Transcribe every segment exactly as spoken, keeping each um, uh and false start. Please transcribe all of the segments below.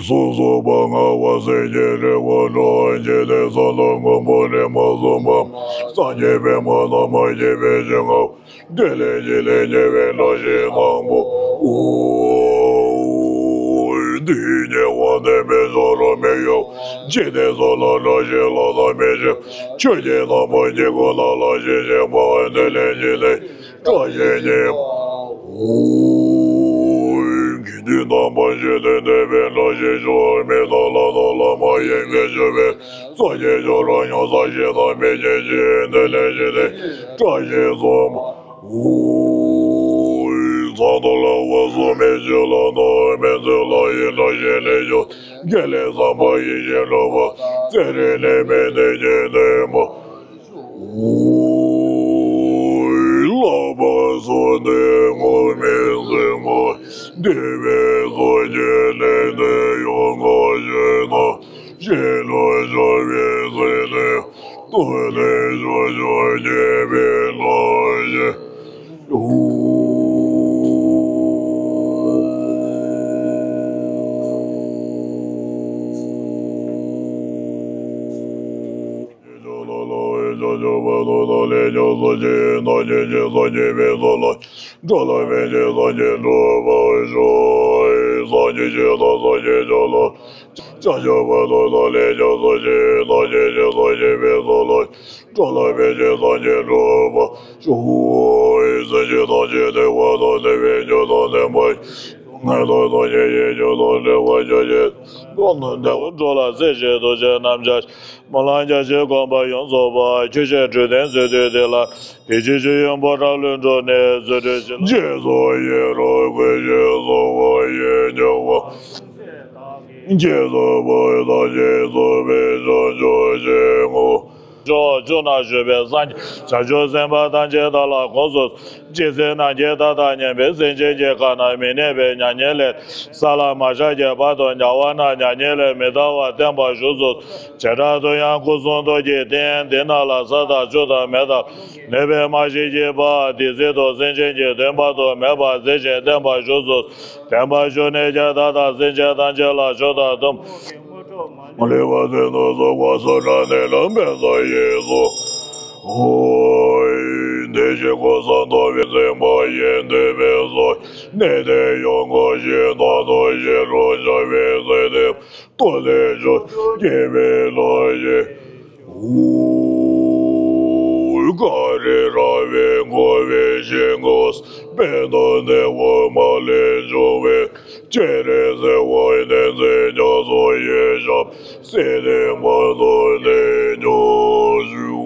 སོ་སོ་པ་ལྔ་པ་སེམས་བསྐྱེད་རིག་པ་འགྲོ་བ་འཇིག་རྟེན་གསུམ་མཐའ་སྔོན་པོ་རིག་མ་གསུམ་པ། སངས་རྒྱས་པདྨ་འདབ་མ་བརྒྱད་པའི་ཞིང་ཁམས། དེ་ལས་ཀྱི་ལས་ཉེ་བའི་ལྷ་གཞི་དང་པོ། དེའི་ཉེ་བར་བསྟན་པའི་གཞུང་རབ་མི་གཡོ། འཇིག་རྟེན་གསུམ་ལ་བཀྲ་ཤིས་ལྷ་དང་མི་ཕྱེད། ཆོས་ཀྱི་དམ་པ་དཀྱིལ་འཁོར་ལ་ལྷ་གཞི་བཞི་པ། དེ་ལས་ཀྱི་ལས་བཀྲ་ཤིས་ཉི་མ། དགེ་འདུན་དམ་པ་ཞིག་ཏུ་འདོད་པའི་ལྷ་གཞི་བཞི། མི་ལྟ་ལ་ལྟ་ལ་མ་ཡིན་མི་ཆོས་པའི། སངས་རྒྱས་ཆོས་རབ་མྱོང་ས་ཞིག་དང་མི་སྐྱེ་མཆེད། དེ་ལས་ཀྱི་ལས་བཀྲ་ཤིས་གསུམ་པ། ཚངས་དང་ལྷ་བ་སོགས་མི་ཆོས་ལ་ལྟ་མི་འཛིན་ལྷ་ཡི་བཀྲ་ཤིས་ལས་བྱུང་། དགེ་ལེགས་བསམ་པ་ཡིད་བཞིན་འགྲུབ་པ། ཚེ་རིང་ནད་མེད་བདེ་སྐྱིད་ལྡན་པ། ལྷག་པར་སོ་ནས་ངུར་སྨྲིག་སྲིན་མོ་འདུས་པའི་ཚོགས་ཀྱིས་ལན་དུ་ཡོངས་བསྐོར་ཞིང་དང་། ཞི་ལུ་སྦྱོར་བའི་ཚེ་ནས་སྟོད་ནས་ཕྱོགས་བཅུར་ཉེ་བའི་ལྷ་གཞི། འགྲོ་ལ་མེད་ཅིང་སངས་རྒྱས་སྐྱབས་སུ་མཆི། སངས་རྒྱས་ཆོས་དང་སངས་རྒྱས་སྒྲུབ་པར་ཤོག། སངས་རྒྱས་ཆོས་དང་སངས་རྒྱས་སྒྲུབ་པར་ཤོག། སངས་རྒྱས་ཆོས་དང་སངས་རྒྱས་སྒྲུབ་པར་ཤོག། སེམས་ཅན་ཐམས་ཅད་བདེ་བ་དང་ལྡན་པའི་རྒྱུ་དང་ལྡན་པ། ངན་སོང་སངས་རྒྱས་ཀྱི་རྒྱུ་དང་བདེ་བ་རྒྱུ་ཞིང་། འགྲོ་ལ་སྲིད་ཞིའི་དུས་ཀྱི་རྣམ་གཞག། སྨོན་ལམ་རྒྱ་ཆེར་བསྒོམས་པ་ཡོངས་རྫོགས་པ། ཆོས་ཀྱི་འཕྲོད་བསྟེན་མཛད་དུས་དེ་ལ། དེ་ཕྱིར་ཆོས་དབྱིངས་ཕོ་བྲང་ལྷུན་གྲུབ་ནས། རྗེས་སུ་ཡི་རང་བསྐུལ་ཞིང་གསོལ་བ་ཡི་མྱུར་བ། རྗེས་སུ་བོད་དང་རྗེས་སུ་བོད་ཕྱོགས་བཅུ་ཞིང་ངོ་། ཕྱོགས་བཅུ་ན་བཞུགས་པའི་སངས་རྒྱས་བྱང་ཆུབ་སེམས་དཔའ་ཐམས་ཅད་བདག་ལ་དགོངས་སུ། ཇི་སྲིད་ནམ་མཁའི་མཐའ་དང་མཉམ་པའི་སེམས་ཅན་གྱི་ཁ་ན་མི་གནས་པའི་མྱ་ངན་ལས་ས་ལ་མ་ཆགས་ཀྱི་བར་དུ་དམྱལ་བ་ན་མྱ་ངན་ལས་མི་འདའ་བར་བརྟན་པར་བཞུགས་སོ། བྱེ་བྲག་ཏུ་ཡང་སྐུ་གསུང་ཐུགས་ཀྱི་རྟེན་འདི་རྣམས་ལ་ས་དང་ཆུ་དང་མེ་དང་ནུས་པས་མ་ཞིག་བགྱིས་པ། དེ་སྲིད་དུ་སེམས་ཅན་གྱི་དོན་དཔག་ཏུ་མེད་པ་མཛད་ཅིང་བརྟན་པར་བཞུགས་སོ། བརྟན་པར་བཞུགས་ནས་ཀྱང་བདག་དང་སེམས་ཅན་ཐམས་ཅད་ལ་མཆོག་དང་གཏུམ། མ་ལུས་པ་ཚུལ་དུ་རྫོགས་པ་སུ་དྲག་ནས་ལམ་པའི་ས་ཡི་སོ། ཧོ། དེ་བཞིན་སྐུ་གསུང་ཐུགས་ཀྱི་སེམས་དཔའ་ཡི་འདུས་པའི་ས། གནས་དེར་ཡོངས་བསྐོར་ཞིང་དང་དུ་ཞི་ཁྲོ་བྱ་བའི་ཚེ་དེ། སྟོད་ལས་ཕྱོགས་བརྒྱད་པའི་ལྷ་གཞི། ཧོ། ཀ་རི་ར་བས་བསྐོར་བའི་ཞིང་ཁམས། དཔལ་དང་བདེ་བ་མ་ལུས་འབྱུང་བའི། སྤྱན་རས་གཟིགས་དབང་ལྡན་མཛད་ཉམས་སུ་ཡི་ཞབས། སྲིད་མཐའི་མ་ཐོབ་ནས་མྱུར་བཞུགས།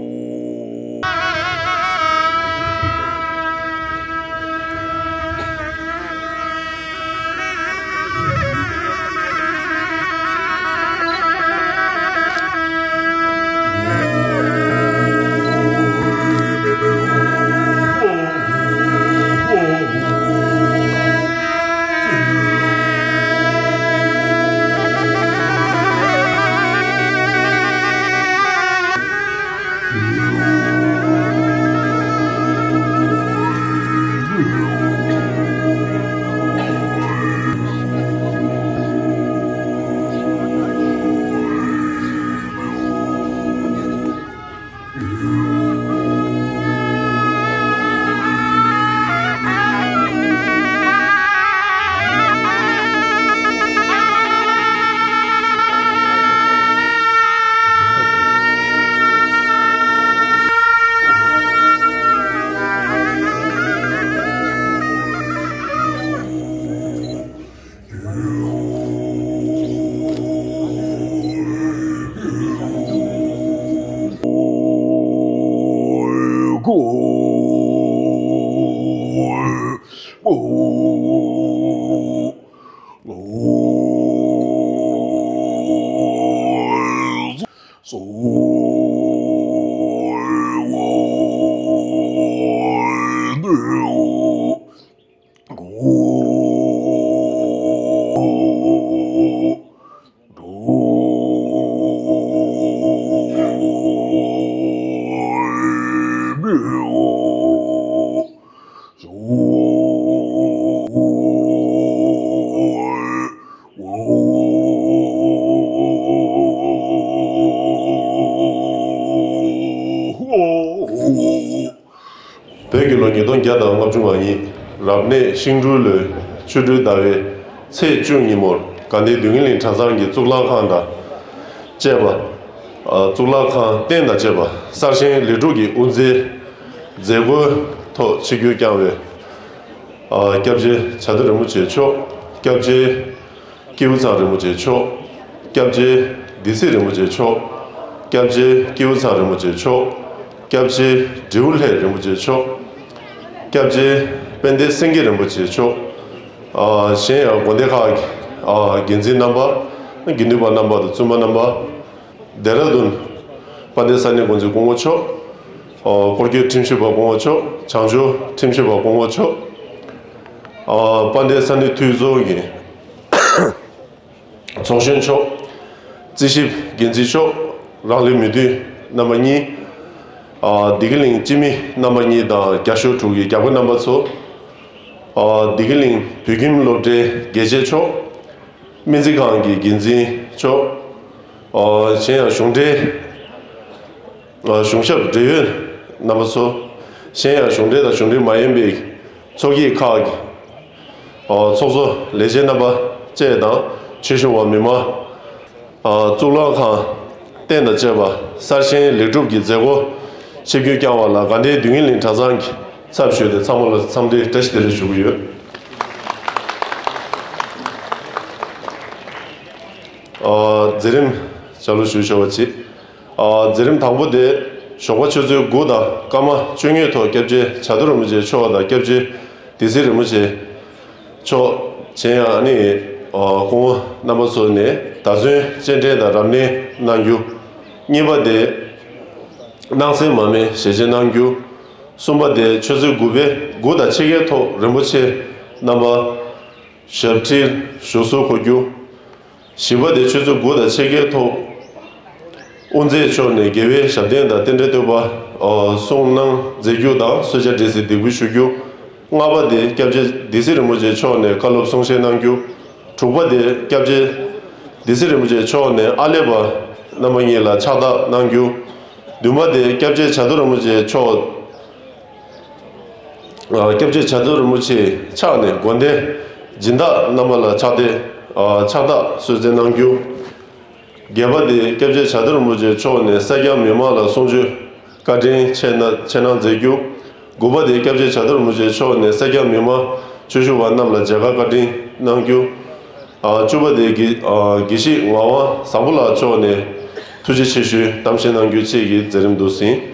བརྒྱ་དང་ལྔ་བཅུ་ང་གཉིས། རབ་གནས་ཤིང་འབྲུག་ལོའི་ཆོ་འཕྲུལ་ཟླ་བའི་ཚེས་བཅུ་ཉིན་མོར་དགའ་ལྡན་དུས་ཀྱི་གླིང་གྲྭ་ཚང་གི་གཙུག་ལག་ཁང་དང་བཅས་པ། ཨ། གཙུག་ལག་ཁང་རྟེན་དང་བཅས་པ་གསར་བཞེངས་ལེགས་གྲུབ་ཀྱི་དབུ་མཛད་མཛད་སྒོའི་ཐོག་ཆིབས་བསྒྱུར་བསྐྱངས་པའི། ཨ། སྐྱབས་རྗེ་བྱ་རྡོ་རིན་པོ་ཆེ་མཆོག་སྐྱབས་རྗེ་སྐྱེས་བུ་ཚང་རིན་པོ་ཆེ་མཆོག་སྐྱབས་རྗེ་བདེ་སྲིད་རིན་པོ་ཆེ་མཆོག་སྐྱབས་རྗེ་སྐྱེས་བུ་ཚང་རིན་པོ་ཆེ་མཆོག་སྐྱབས་རྗེ་དྲིལ་བུ་ལྷས་རིན་པོ་ཆེ་མཆོག་སྐྱབས་རྗེ་དཔལ་ལྡན་སེང་གེ་རིན་པོ་ཆེ་མཆོག་ཨ། གཞན་ཡང་དགོན་སྡེ་ཁག་གི། ཨ། འགན་འཛིན་རྣམ་པ། དགེ་འདུན་པ་རྣམ་པ་དང་བཙུན་མ་རྣམ་པ། ལྡེ་ར་ལྡུན་དཔལ་ལྡན་ས་གནས་འགོ་འཛིན་སྐུ་ངོ་མཆོག་ཨ། སྐོར་སྐྱོད་ཁྲིམས་ཞིབ་པ་སྐུ་ངོ་མཆོག་བྱང་ཕྱོགས་ཁྲིམས་ཞིབ་པ་སྐུ་ངོ་མཆོག་ཨ། དཔལ་ལྡན་ས་གནས་འཐུས་ཚོགས་ཀྱི་ཚོགས་གཞོན་མཆོག་རྩིས་ཞིབ་འགན་འཛིན་མཆོག་རང་ལུས་མི་འདུས་རྣམ་པ་གཉིས། ཨ། བདེ་སྐྱིད་གླིང་སྤྱི་མི་རྣམ་པ་གཉིས་དང་བརྒྱ་ཤོག་དྲུག་གི་རྒྱལ་པོ་རྣམ་པ་ཚོ། ཨ། བདེ་སྐྱིད་གླིང་བོད་ཁྱིམ་སློབ་གྲྭའི་དགེ་ཆེ་མཆོག་སྨན་རྩིས་ཁང་གི་འགན་འཛིན་མཆོག་ཨ། གཞན་ཡང་གཞུང་འབྲེལ། ཨ། གཞུང་ཞབས་འབྲེལ་ཡོད་རྣམ་པ་ཚོ། གཞན་ཡང་གཞུང་འབྲེལ་དང་གཞུང་འབྲེལ་མ་ཡིན་པའི་ཚོགས་སྐྱིད་ཁག་གི། ཨ། ཚོགས་གཙོ་ལས་བྱེད་རྣམ་པ་བཅས་དང་ཆོས་ཞུ་བ་མི་མང་། ཨ། གཙུག་ལག་ཁང་རྟེན་དང་བཅས་པ་གསར་བཞེངས་ལེགས་གྲུབ་ཀྱི་མཛད་སྒོ་ཆིབས་བསྒྱུར་བསྐྱངས་པ་ལ་དགའ་ལྡན་དུས་ཀྱི་གླིང་གྲྭ་ཚང་གི་ཚབ་ཞུས་ཏེ་ཚང་མ་ལ་འཚམས་འདྲི་བཀྲ་ཤིས་བདེ་ལེགས་ཞུ་གི་ཡོད། ཨ། མཛད་རིམ་བྱ་ལུགས་ཞུ་ཆོག་པ་བྱེད། ཨ། མཛད་རིམ་དང་པོ་དེ་ཞོགས་པ་ཆུ་ཚོད་དགུ་དང་སྐར་མ་བཅོ་ལྔའི་ཐོག་སྐྱབས་རྗེ་བྱ་རྡོ་རིན་པོ་ཆེ་མཆོག་དང་སྐྱབས་རྗེ་བདེ་སྲིད་རིན་པོ་ཆེ་མཆོག་གཞན་ཡང་ནི། ཨ། སྐུ་ངོ་རྣམ་པ་ཚོ་ནས་དར་ཚོན་སྤྱན་འདྲེན་དང་རབ་གནས་གནང་རྒྱུ། གཉིས་པ་དེ་སྣང་གསལ་མར་མེ་ཞལ་ཕྱེ་གནང་རྒྱུ། གསུམ་པ་དེ་ཆུ་ཚོད་དགུ་པའི་དགུ་དང་ཕྱེད་ཀའི་ཐོག་རིན་པོ་ཆེ་རྣམ་པ་ཞབས་ཕྱིར་བཞུགས་གསོལ་འཁོར་རྒྱུ། བཞི་པ་དེ་ཆུ་ཚོད་དགུ་དང་ཕྱེད་ཀའི་ཐོག་དབུ་མཛད་མཆོག་ནས་རྒྱལ་བའི་ཞབས་བརྟན་དང་རྟེན་འབྲེལ་བསྟོད་པ་གསུང་གནང་མཛད་རྒྱུ་དང་གསོལ་ཇ་འབྲས་སིལ་འདེགས་འབུལ་ཞུ་རྒྱུ། ལྔ་པ་དེ་སྐྱབས་རྗེ་བདེ་སྲིད་རིན་པོ་ཆེ་མཆོག་ནས་བཀའ་སློབ་གསུང་བཤད་གནང་རྒྱུ། དྲུག་པ་དེ་སྐྱབས་རྗེ་བདེ་སྲིད་རིན་པོ་ཆེ་མཆོག་ནས་ཨ་ལེ་པ་རྣམ་པ་གཉིས་ལ་ཕྱག་རྟགས་གནང་རྒྱུ། བདུན་པ་དེ་སྐྱབས་རྗེ་བྱ་རྡོ་རིན་པོ་ཆེ་མཆོག་ཨ། སྐྱབས་རྗེ་བྱ་རྡོ་རིན་པོ་ཆེའི་ཕྱག་ནས་དགོན་སྡེ་སྦྱིན་བདག་རྣམ་པ་ལ་ཕྱག་དེ། ཨ། ཕྱག་རྟགས་གསོལ་སྩལ་གནང་རྒྱུ། བརྒྱད་པ་དེ་སྐྱབས་རྗེ་བྱ་རྡོ་རིན་པོ་ཆེ་མཆོག་ནས་སེར་སྐྱ་མི་མང་ལ་གསུང་ཆོས་བཀའ་དྲིན་ཆེ་ན་ཆེ་གནང་མཛད་རྒྱུ། དགུ་པ་དེ་སྐྱབས་རྗེ་བྱ་རྡོ་རིན་པོ་ཆེ་མཆོག་ནས་སེར་སྐྱ་མི་མང་ཆོས་ཞུ་བ་རྣམས་ལ་མཇལ་ཁ་བཀའ་དྲིན་གནང་རྒྱུ། ཨ། བཅུ་པ་དེ་དགེ་ཨ། དགེ་བཤེས་ངག་དབང་བཟང་པོ་ལགས་མཆོག་ནས་ཐུགས་རྗེ་ཆེ་ཞུའི་གཏམ་བཤད་གནང་རྒྱུ་བཅས་ཀྱི་མཛད་རིམ་འདུག་ཟིན།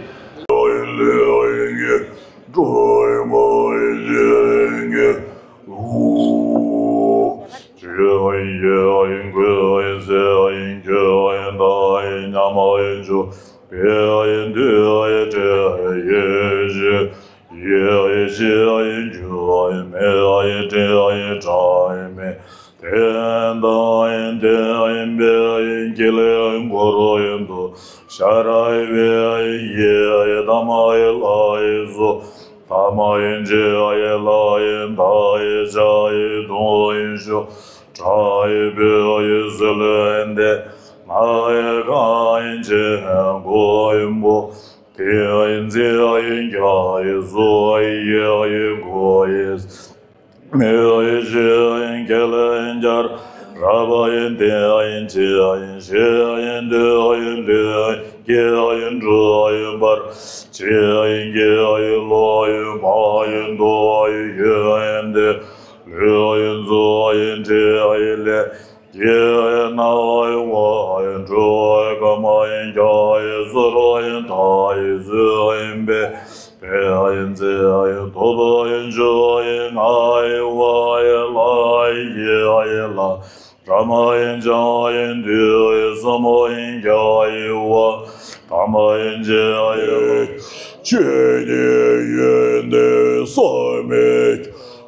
ཆོས་ཉིད་ཡོན་ཏན་བསམ་མེད།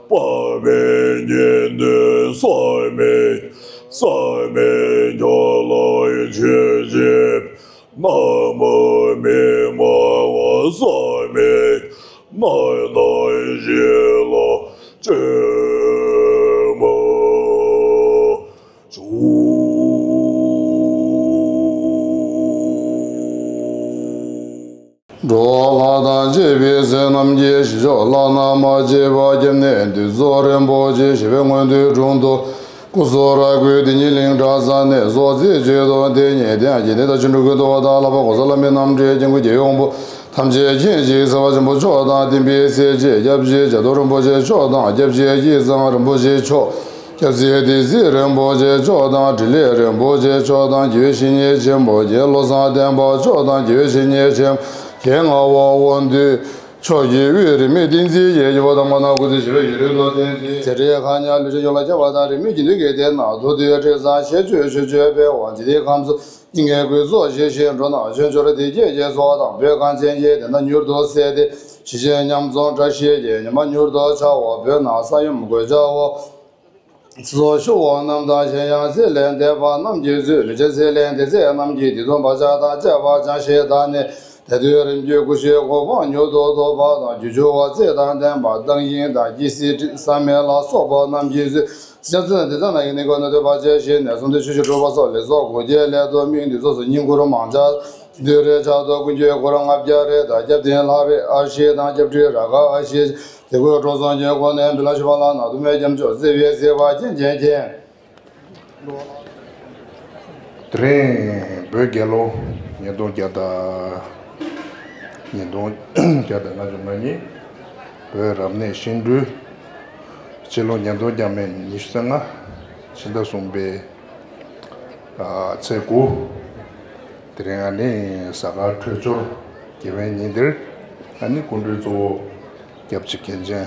དཔག་པའི་ཉིད་དུ་བསམ་མེད། བསམ་མེད་རྒྱ་ལ་ཆོས་ཀྱི་རྣམ་སྨིན་མ་བསམ་མེད། རྣམ་སྨིན་ཞིག་ལ་ཅི་མ་འགྲོ་བ་དང་བཅས་པའི་ཚེ་རྣམས་ཀྱི་ཞི་ བླ་ན་མ་མཆིས་པ་སྐྱབས་གནས་འདུས་ཚོགས་རིན་པོ་ཆེ་ཞི་བའི་མངོན་མཐོའི་དྲུང་དུ། སྐུ་གསུང་རབ་སྐུའི་དེ་ཉིད་གླིང་གྲགས་ས་ནས་སོགས་ཚེ་བཅུད་དུ་དེ་ཉིད་དེ་ཡང་སྐྱེ་གནས་དང་ཆོ་འཕྲུལ་ཀུན་ཏུ་དང་བསླབ་པ་གོང་ས་ལྷ་མིའི་རྣམ་འདྲེན་སྐྱབས་མགོན་རྒྱལ་བའི་དབང་པོ་ཐམས་ཅད་མཁྱེན་ཅིང་གསལ་བ་ཆེན་པོ་མཆོག་དང་། བསྟན་པའི་གསལ་བྱེད་སྐྱབས་རྗེ་རྒྱ་མཚོ་རིན་པོ་ཆེ་མཆོག་དང་། སྐྱབས་རྗེ་སྐྱིད་ཚང་རིན་པོ་ཆེ་མཆོག་སྐྱབས་རྗེ་བདེ་སྲིད་རིན་པོ་ཆེ་མཆོག་དང་། འཕྲིན་ལས་རིན་པོ་ཆེ་མཆོག་དང་། དགེ་བའི་བཤེས་གཉེན་ཆེན་པོ་རྗེ་བློ་བཟང་བསྟན་པ་མཆོག་དང་། དགེ་བའི་བཤེས་གཉེན་ཆེན་པོ་རྗེ་ངག་དབང་དབང་འདུས་མཆོག་གིས་དབུས་རིས་མེད་བསྟན་འཛིན་གྱི་རྒྱལ་པོ་དམ་པ་ནང་སྐུ་ཚེ་ཞི་བའི་ཡུན་རིང་དུ་བརྟན་ཅིང་། ཚེ་རིང་ཁ་ཉག་ལུས་ཅན་ཡོངས་ལ་ཁྱབ་པ་དང་། རིས་མེད་དགེ་འདུན་གྱི་སྡེ་ནང་མདོ་སྡེའི་ཁྲིད་གསང་བཤད་ཆོས་ཆོས་སྤྱོད་པའི་དབང་ཕྱི་དེའི་ཁམས་སུ་སྙིང་གའི་གོས་ཚོགས་བཞེས་ཤིང་འགྲོ་ན་བྱོན་འབྱོར་བདེ་སྐྱིད་ཀྱི་ཚོགས་དང་། བོད་གངས་ཅན་གྱི་བདེན་མཐའ་མྱུར་དུ་གསལ་ཏེ། ཞི་བྱེད་མཉམ་འཛོམས་བཀྲ་ཤིས་ཀྱི་ཉི་མ་མྱུར་དུ་འཆར་བ། བོད་ནང་ས་ཡོམ་གོད་ཆག་འོག་ཚེ་སྲོག་ཤོར་བ་རྣམས་དང་། གཞན་ཡང་ཚེ་ལས་འདས་པ་རྣམས་ཀྱི་གཟུགས། ལུས་ཅན་ཚེ་ལས་འདས་ཚད་རྣམས་ཀྱི་བདེ་སྡུག་བག་ཆགས་དང་བཅས་པ་བྱང་ཞིང་དག་ནས། དེ་དུས་རིམ་གྱིས་སྐུ་ཞི་གོ་འཕང་མྱུར་དུ་ཐོབ་པ་དང་། རྒྱུ་འབྱོར་བ་ཚེ་དང་ལྡན་པ་དང་། དབྱིངས་དང་སྐྱེ་སྲིད་དྲི་བསམ་མེད་ལ་སོགས་པ་རྣམས་ཀྱི་གཟུགས། སེམས་ཅན་སྡེ་ཚན་ནང་གི་གནས་སྐབས་ནང་དུ་བར་ཆད་ཞི་ནས་གསུམ་དུ་ཆོས་ཞུ་སྒྲུབ་པ་སོགས་ལེགས་ཚོགས་དགུ་བརྒྱའི་སླད་དུ་དམིགས་ཏེ་ཚོགས་སུ་བསྙེན་བཀུར་མང་ཇི་ལྟར་བྱ་དུས་རེ་བཞིན་དུ་ཀུན་མཁྱེན་གུ་རུ་ལྔ་བརྒྱ་རེ་དང་། སྐྱབས་མགོན་ལྷ་རིགས་ཨ་ཞེ་དང་། སྐྱབས་སྤྲུལ་རཱ་ག་ཨ་ཞེ། དེ་ཀོས་གྲོགས་ཚོགས་ཀྱི་སྒོ་ནས་འབུལ་ལ་ཞུ་བ་ལ། ནག་དུ་མའི་སྐྱབས་མཆོག་བརྩེ་བའི་བརྩེ་བ་མཁྱེན་ཅིང་མཁྱེན། དེ་རིང་བོད་རྒྱལ་ལོ་ཉིས་སྟོང་བརྒྱ་དང་ཉིས་སྟོང་བརྒྱ་དང་ལྔ་བཅུ་ང་གཉིས། བོད་རབ་གནས་ཤིང་སྦྲུལ། སྤྱི་ལོ་ཉིས་སྟོང་བརྒྱ་མེད་ཉི་ཤུ་རྩ་ལྔ། ཕྱི་ཟླ་གསུམ་པའི་ཨ་ཚེས་དགུ། དེ་རིང་ཨ་ནི་གཟའ་སྐར་འཕྲོད་སྦྱོར་དགེ་བའི་ཉིན་འདིར། ཨ་ནི་སྐུ་མགྲོན་གཙོ་བོ་སྐྱབས་རྗེ་མཁན་ཆེན་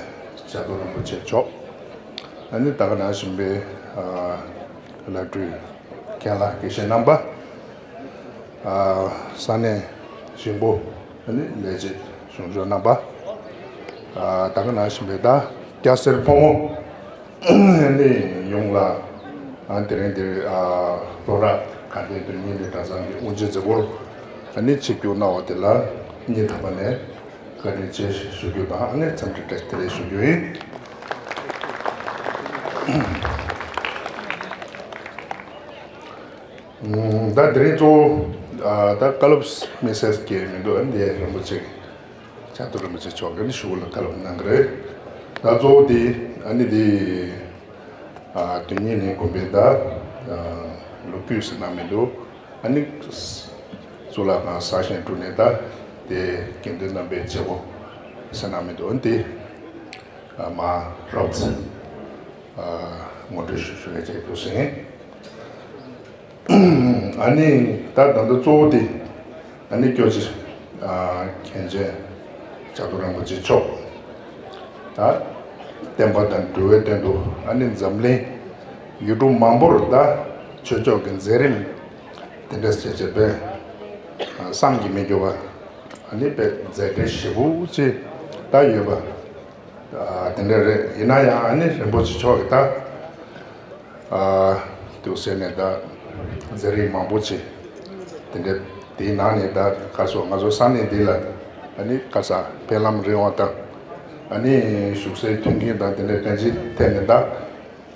བྱ་རྡོར་རིན་པོ་ཆེ་མཆོག་ཨ་ནི་ད་ག་ནང་བཞིན་པའི་ཨ་བླ་སྤྲུལ་མཁན་བླ་དགེ་བཤེས་རྣམ་པ། ཨ་ས་གནས་གཞིས་འགོ་ཨ་ནི་ལས་བྱེད་གཞུང་ཕྱོགས་རྣམ་པ། ཨ་ད་ག་ནང་བཞིན་པའི་ད་སྐྱ་སེར་ཕོ་མོ་ནི་ཡོངས་ལ། ཨ་དེ་རིང་འདིར་ཨ་ལྷོ་བྲག་དགའ་ལྡན་དོན་གཉེར་གླིང་གྲྭ་ཚང་གི་དབུ་འབྱེད་མཛད་སྒོར་ཨ་ནི་ཆིབས་བསྒྱུར་གནང་བ་དེ་ལ་སྙིང་ཐག་པ་ནས་བཀའ་དྲིན་ཆེ་ཞུ་རྒྱུ་དང་། ཨ་ནི་འཚམས་འདྲི་བཀྲ་ཤིས་བདེ་ལེགས་ཞུ་རྒྱུ་ཡིན། ཨུམ། ད་དེ་རིང་གཙོ་བོ་ཨ་ད་བཀའ་སློབ་དམིགས་བསལ་གྱི་མི་འདུག་ཨ་ནི་དེ་རིན་པོ་ཆེ་བྱ་རྡོར་རིན་པོ་ཆེ་མཆོག་གིས་ནི་ཞུ་ལ་བཀའ་སློབ་གནང་གི་རེད། ད་གཙོ་བོ་དེ་ཨ་ནི་དེ་ཨ་དོན་གཉེར་གླིང་དགོན་པའི་ད་ཨ་ལོ་རྒྱུས་ཟེར་ན་མི་འདུག་ཨ་ནི་གཙུག་ལག་ཁང་གསར་བཞེངས་གྲུབ་ནས་ད་དེ་དགེ་འདུན་རྣམ་པའི་བྱེད་སྒོ་ཟེར་ན་མི་འདུག་ཨ་ནི་དེ་ཨ་མ་རོབ་ཙམ་ཨ་ངོ་སྤྲོད་ཞུ་ཞུ་བའི་ཆེད་དུ་ཟིན། ཨ་ནི་ད་ད་ལྟ་གཙོ་བོ་དེ་ཨ་ནི་སྐྱབས་རྗེ་ཨ་མཁན་ཆེན་བྱ་རྡོར་རིན་པོ་ཆེ་མཆོག་ད་བསྟན་པ་དང་འགྲོ་བའི་དོན་དུ་ཨ་ནི་འཛམ་གླིང་ཡུལ་གྲུ་མང་པོར་ད་ཆོས་ཕྱོགས་ཀྱི་མཛད་རིམ་དེ་འདྲ་བྱས་བྱས་པས་བསམ་གྱིས་མི་འགྱུར་བ་ཨ་ནི་དཔེ་མཛད་བྲེལ་ཞེ་པོ་ཅིག་ད་ཡོད་པ། ཨ་དེ་འདྲ་རེད། ཡིན་ན་ཡང་ཨ་ནི་རིན་པོ་ཆེ་མཆོག་གིས་ད་ཨ་འདུག་ཟེར་ནས་ད་མཛད་རིམ་མང་པོ་ཅིག་དེ་འདྲ་དེའི་ནང་ནས་ད་ག་སོ་ང་ཚོ་ས་གནས་འདི་ལ་ཨ་ནི་ག་ས་ཕེབས་ལམ་རིང་བ་དང་ཨ་ནི་བཞུགས་སའི་མཐུན་རྐྱེན་དང་དེ་འདྲ་གང་ཅིའི་ཐད་ནས་ད་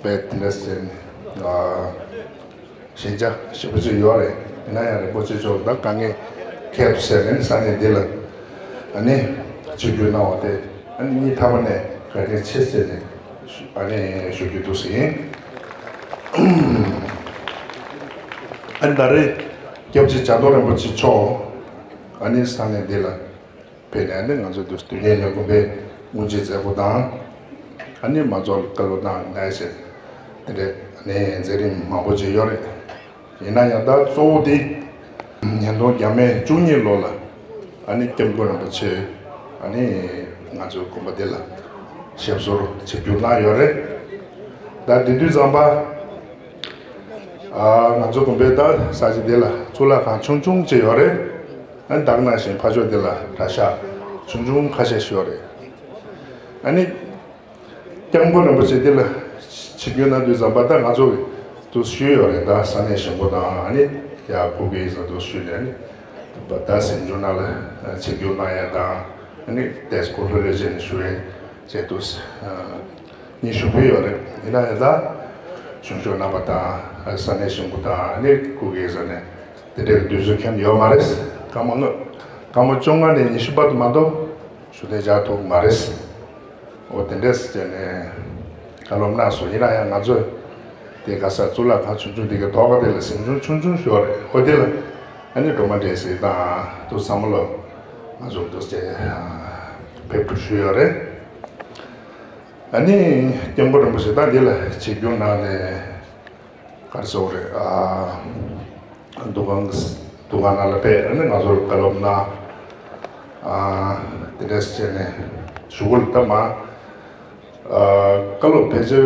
དཔེ་དེ་འདྲ་ཟེར་ནས་ཨ། ཞན་ཆ་ཞེ་པོ་ཅིག་ཡོད་རེད། ཡིན་ན་ཡང་རིན་པོ་ཆེ་མཆོག་ད་དཀའ་ངལ་ཁྱད་དུ་བསད་ནས་ས་གནས་འདི་ལ་ཨ་ནི་ཆིབས་བསྒྱུར་གནང་བ་དེ་ཨ་ནི་སྙིང་ཐག་པ་ནས་བཀའ་དྲིན་ཆེ་ཟེར་ནས་ཨ་ནི་ཞུ་རྒྱུ་འདུག་ཟེར་ཡིན། ཨ་ནི་ད་རེས་སྐྱབས་རྗེ་བྱ་རྡོར་རིན་པོ་ཆེ་མཆོག་ཨ་ནི་ས་གནས་འདི་ལ་ཕེབས་ནས་ནི་ང་ཚོ་འདུག་སེ་དོན་གཉེར་གླིང་དགོན་པའི་དབུ་འབྱེད་མཛད་སྒོ་དང་། ཨ་ནི་མ་ཚོགས་བཀའ་སློབ་གནང་ནས་ཟེར་དེ་འདྲའི་ནས་མཛད་རིམ་མང་པོ་ཅིག་ཡོད་རེད། ཡིན་ན་ཡང་ད་གཙོ་བོ་དེ་ཉིས་སྟོང་བརྒྱ་མེད་བཅུ་གཉིས་ལོ་ལ་ཨ་ནི་སྐྱབས་མགོན་རིན་པོ་ཆེ་ཨ་ནི་ང་ཚོའི་དགོན་པ་འདི་ལ་ཞབས་སོར་ཆིབས་བསྒྱུར་གནང་ཡོད་རེད། ད་དེ་དུས་ཙམ་པ་ཨ་ང་ཚོ་དགོན་པའི་ད་ས་ཆ་འདི་ལ་གཙུག་ལག་ཁང་ཆུང་ཆུང་ཅིག་ཡོད་རེད། ཨ་ནི་ད་ག་ནང་བཞིན་ཕར་ཕྱོགས་འདི་ལ་གྲྭ་ཤག་ཆུང་ཆུང་ཁ་ཤས་ཤིག་ཡོད་རེད། ཨ་ནི་སྐྱབས་མགོན་རིན་པོ་ཆེ་འདི་ལ་ཆིབས་བསྒྱུར་གནང་དུས་ཙམ་པ་ད་ང་ཚོ་གི་དུ་ཞུས་ཡོད་རེད། ད་ས་གནས་གཞིས་འགོ་དང་ཨ་ནི་ཡ་ཁུ་གེ་ས་དུ་ཞུས་ནས་ཨ་ནི་ད་གཟིམ་ཆུང་ནང་ལ་ཆིབས་བསྒྱུར་གནང་ཡ་དང་ཨ་ནི་ཏེས་ཀོ་ལྷོད་ལྷོད་བྱས་ནས་ཞུ་ཡས་བྱས་འདུག་ཨ་ནི་ཞུ་གི་ཡོད་རེད། ཡིན་ན་ཡང་ད་གཞུང་ཕྱོགས་རྣམ་པ་དང་ས་གནས་གཞིས་འགོ་དང་ཨ་ནི་ཁུ་གེ་ས་ནས་དེ་འདྲའི་དུས་ཚོད་ཁྱོན་ཡོད་མ་རེད། སྐར་མ་ལྔ་སྐར་མ་བཅོ་ལྔ་ནས་ཉི་ཤུ་བར་དུ་མ་གཏོགས་ཞུ་དེ་བྱ་ཐུབ་མ་རེད། འོ་དེ་འདྲས་བྱས་ནས་བཀའ་སློབ་གནང་སོང་། ཡིན་ན་ཡང་ང་ཚོས་དེ་ག་ས་གཙུག་ལག་ཁང་ཆུང་ཆུང་དེ་གའི་ཐོག་ཁ་དེ་ལ་གཟིམ་ཆུང་ཆུང་ཆུང་ཞིག་ཡོད་རེད། འོ་དེ་ལ་ཨ་ནི་སྒྲོལ་མ་འདྲེ་སྲིན་དང་དུ་བསམ་བློ་ང་ཚོ་འདུག་སེ་ཕེབས་འགྲོ་ཞུས་ཡོད་རེད། ཨ་ནི་སྐྱབས་མགོན་རིན་པོ་ཆེ་ད་འདི་ལ་ཆིབས་བསྒྱུར་གནང་ནས། ག་རེ་ཟེར་དགོས་རེད། ཨ། འདུ་ཁང་། འདུ་ཁང་ནང་ལ་ཕེབས། ཨ་ནི་ང་ཚོར་བཀའ་སློབ་གནང་། ཨ། དེ་འདྲས་བྱས་ནས་གཞུག་གུ་ལ་ད་མ། ཨ། བཀའ་སློབ་ཕལ་ཆེར་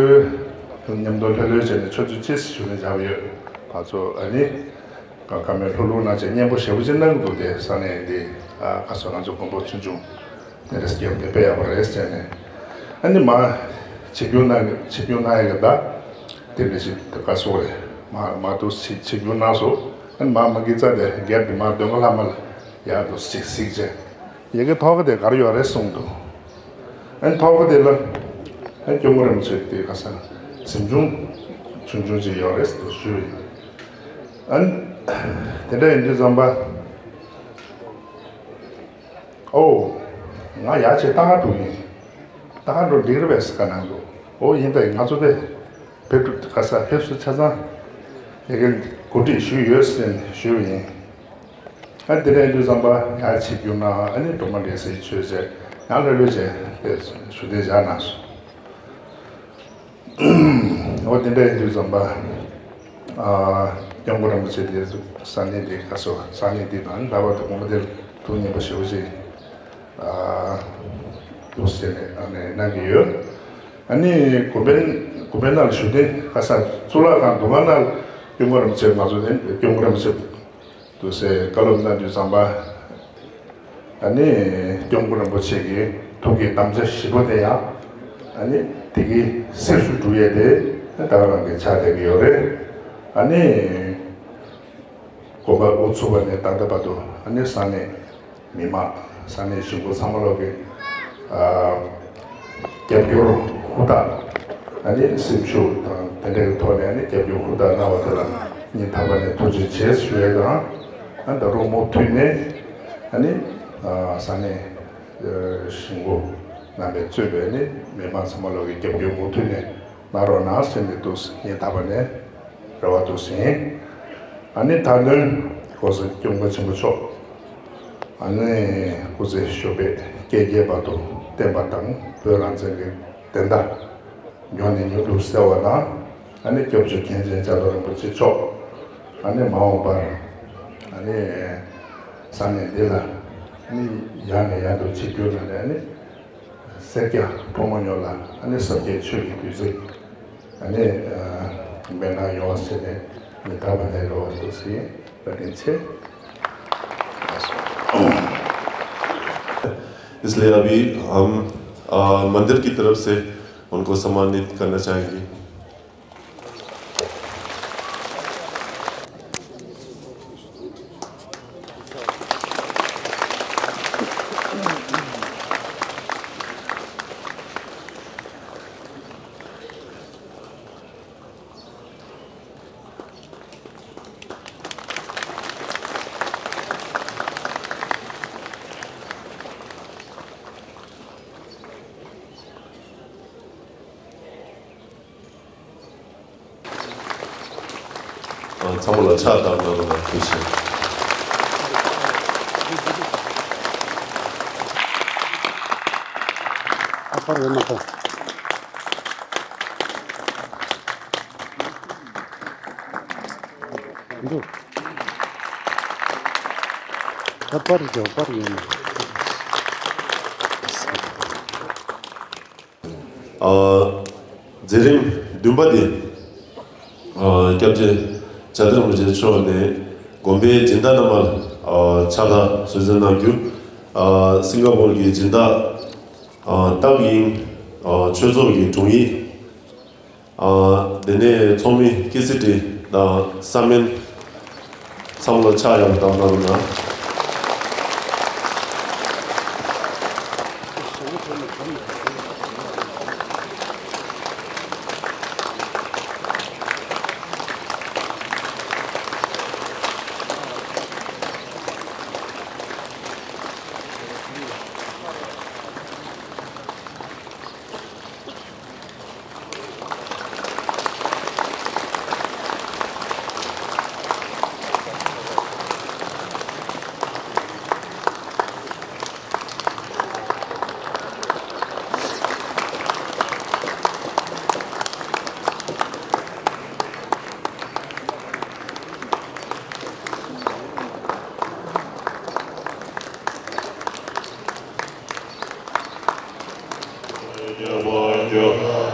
མཉམ་དུ་ལྷོད་ལྷོད་བྱས་ནས་ཆུ་ཚོད་གཅིག་ཞུ་ནས་བཞག་ཡོད། ང་ཚོ་ཨ་ནི་བཀའ་མོལ་ལྷུག་ལྷུག་གནང་བྱས་སྙན་པོ་ཞེ་པོ་ཅིག་གནང་གི་འདུག་དེ་ས་གནས་འདི། ཨ། ག་ས་ང་ཚོ་དགོན་པ་ཆུང་ཆུང་། དེ་འདྲ་སྐྱེས་པ་དེ་དཔེ་ཡག་པོ་རེད་ཟེར་ནས། ཨ་ནི་མ། ཆིབས་བསྒྱུར་གནང་། ཆིབས་བསྒྱུར་གནང་ཡག་གི་ད། དེ་འདྲ་ཞིག་ད་ག་སོགས་རེད། མ་མ་ཏོག་ཆིབས་ཆིབས་བསྒྱུར་གནང་སོང་། ཨ་ནི་མ་མ་གི་རྩ་དེ་སྒེར་དུ་མ་དོན་ག་ལྷ་མ་ལ་ཡག་ཏུ་ཞིག་གཟིགས་བྱས། ཡ་གི་ཐོག་ཁ་དེ་ག་རེ་ཡོད་རེད་གསུངས་འདུག་ཨ་ནི་ཐོག་ཁ་དེ་ལ། ཨ་ནི་སྐྱབས་མགོན་རིན་པོ་ཆེ་དེ་ག་ས་གཟིམ་ཆུང་ཆུང་ཆུང་ཅིག་ཡོད་རེད་ཟེར་ཞུས། ཨ་ནི་དེ་འདྲ་ཡིན་དུས་ཙམ་པ། ཨོ། ང་ཡར་ཆེ་ལྟ་ག་འགྲོ་ཡིན། ལྟ་ག་འགྲོ་འགྲིག་རེད་པས་ཟེར་བཀའ་གནང་འདུག་ཨོ་ཡིན་ད་ཡིན། ང་ཚོ་དེ་ཕེབས་ག་ས་ཕེབས་བསུ་ཆ་ཚང་ཡ་གི་གོ་སྒྲིག་ཞུས་ཡོད་ཟེར་ནས་ཞུས་པ་ཡིན། ཨ་དེ་འདྲ་ཡིན་དུས་ཙམ་པ་ཡར་ཆིབས་བསྒྱུར་གནང་། ཨ་ནི་སྒྲོལ་མ་འདྲེ་སྲིན་མཆོད་ཟེར་ཡང་ལྷོད་ལྷོད་བྱས་ཏེ་ཞུ་གཏུག་བཞག་གནང་སོང་། འོ་དེ་འདྲ་ཡིན་དུས་ཙམ་པ། ཨ། སྐྱབས་མགོན་རིན་པོ་ཆེ་དེ་ས་གནས་དེ་ག་སོ་ས་གནས་དེ་དང་ད་བར་དུ་དགོངས་པ་དེ་ཐུགས་མཉེས་པོ་ཞེ་པོ་ཅིག་ཨ། འདུག་ཟེར་ནས་ཨ་ནི་གནང་གི་ཡོད། ཨ་ནི་དགོན་པའི་དགོན་པའི་ནང་ལ་བཞུགས་གདན་ག་ས་གཙུག་ལག་ཁང་འདུ་ཁང་ནང་ལ་སྐྱབས་མགོན་རིན་པོ་ཆེ་ང་ཚོ་དེ་སྐྱབས་མགོན་རིན་པོ་ཆེ། དུ་སེ་བཀའ་སློབ་གནང་དུས་ཙམ་པ། ཨ་ནི་སྐྱབས་མགོན་རིན་པོ་ཆེ་གི་ཐུགས་ཀྱི་དམ་བཅའ་བཞི་པོ་དེ་ཡང་། ཨ་ནི་དེ་གི་གསེབ་སུ་འགྲུབ་ཡས་དེ་ད་ག་རང་གི་ཆགས་བསྡད་ཀྱི་ཡོད་རེད། ཨ་ནི་དགོན་པ་དབུ་ཚུགས་པ་ནས་ད་ལྟ་བར་དུ་ཨ་ནི་ས་གནས་མི་མང་ས་གནས་གཞིས་འགོ་ཚང་མ་ལོག་གི། ཨ། རྒྱབ་སྐྱོར་ཧུར་ཐག་ཨ་ནི་སེམས་ཤུགས་དང་དེ་འདྲའི་ཐོག་ནས་ཨ་ནི་རྒྱབ་སྐྱོར་ཧུར་ཐག་གནང་བ་དེ་ལ་སྙིང་ཐག་པ་ནས་ཐུགས་རྗེ་ཆེ་ཞུ་ཡས་དང་། ཨ་ད་རུང་མུ་མཐུད་ནས་ཨ་ནི་ཨ་ས་གནས་ཨ་གཞིས་འགོ་རྣམ་པས་གཙོས་པའི་ཨ་ནི་མི་མང་ཚང་མ་ལོག་གི་རྒྱབ་སྐྱོར་མུ་མཐུད་ནས་གནང་རོགས་གནང་ཟེར་ནས་འདུག་སྙིང་ཐག་པ་ནས་རེ་བ་འདུག་ཟིན། ཨ་ནི་མཐའ་དོན་སྐུ་ཞབས་སྐྱབས་མགོན་ཆེན་པོ་མཆོག་ཨ་ནི་སྐུ་ཚེ་ཞབས་པད་བསྐལ་བརྒྱའི་བར་དུ་བརྟན་པ་དང་བོད་རང་བཙན་གྱི་བདེན་མཐའ་མྱུར་ནས་མྱུར་དུ་གསལ་བ་དང་། ཨ་ནི་སྐྱབས་བཅོལ་མཁན་ཆེན་ལྕགས་རྡོ་རིན་པོ་ཆེ་མཆོག་ཨ་ནི་མ་འོངས་པར་ཨ་ནི་ས་གནས་འདི་ལ་ཨ་ནི་ཡང་ནས་ཡང་དུ་ཆིབས་བསྒྱུར་གནང་ནས་ཨ་ནི་སེར་སྐྱ་ཕོ་མོ་ཡོངས་ལ་ཨ་ནི་ས་སྐྱའི་ཆོས་ཀྱི་བདུད་རྩི་ཨ་ནི་མེ་ནང་ཡོང་བ་ཟེར་ནས་ནི་ད་བར་ནས་རོགས་འདུག་ཟིན། བཀའ་དྲིན་ཆེ། इसलिए अभी हम, अ, मंदिर की तरफ से उनको सम्मानित करना चाहेंगे। ཚང་མ་ལ་ཕྱག་བཏབ་གནང་རོགས་གནང་། ཐུགས་རྗེ་ཆེ། ཨ་པར་ཡོད་མ་གཏོགས། འདུག་ད་པར་ཡོད་པར་ཡོད་ན། ཨ། མཛད་རིམ་བདུན་པ་དེ། ཨ། སྐྱབས་རྗེ་བཅར་ལྡན་རིན་པོ་ཆེ་མཆོག་ནས་དགོན་པའི་སྦྱིན་བདག་རྣམས་ལ། ཨ། ཕྱག་རྟགས་གསོལ་སྩལ་གནང་རྒྱུ། ཨ། སིང་ག་པོར་གྱི་སྦྱིན་བདག་ཨ། ཏཱ་དབྱིང་། ཨ། ཆོས་ཚོགས་ཀྱི་དྲུང་ཡིག་ཨ། དེ་ནས་ཚོགས་མི་ཀི་སི་ཏི་དང་ས་མན་ཚང་མ་ལ་ཕྱག་ཡག་པོ་བཏབ་གནང་རོགས་གནང་།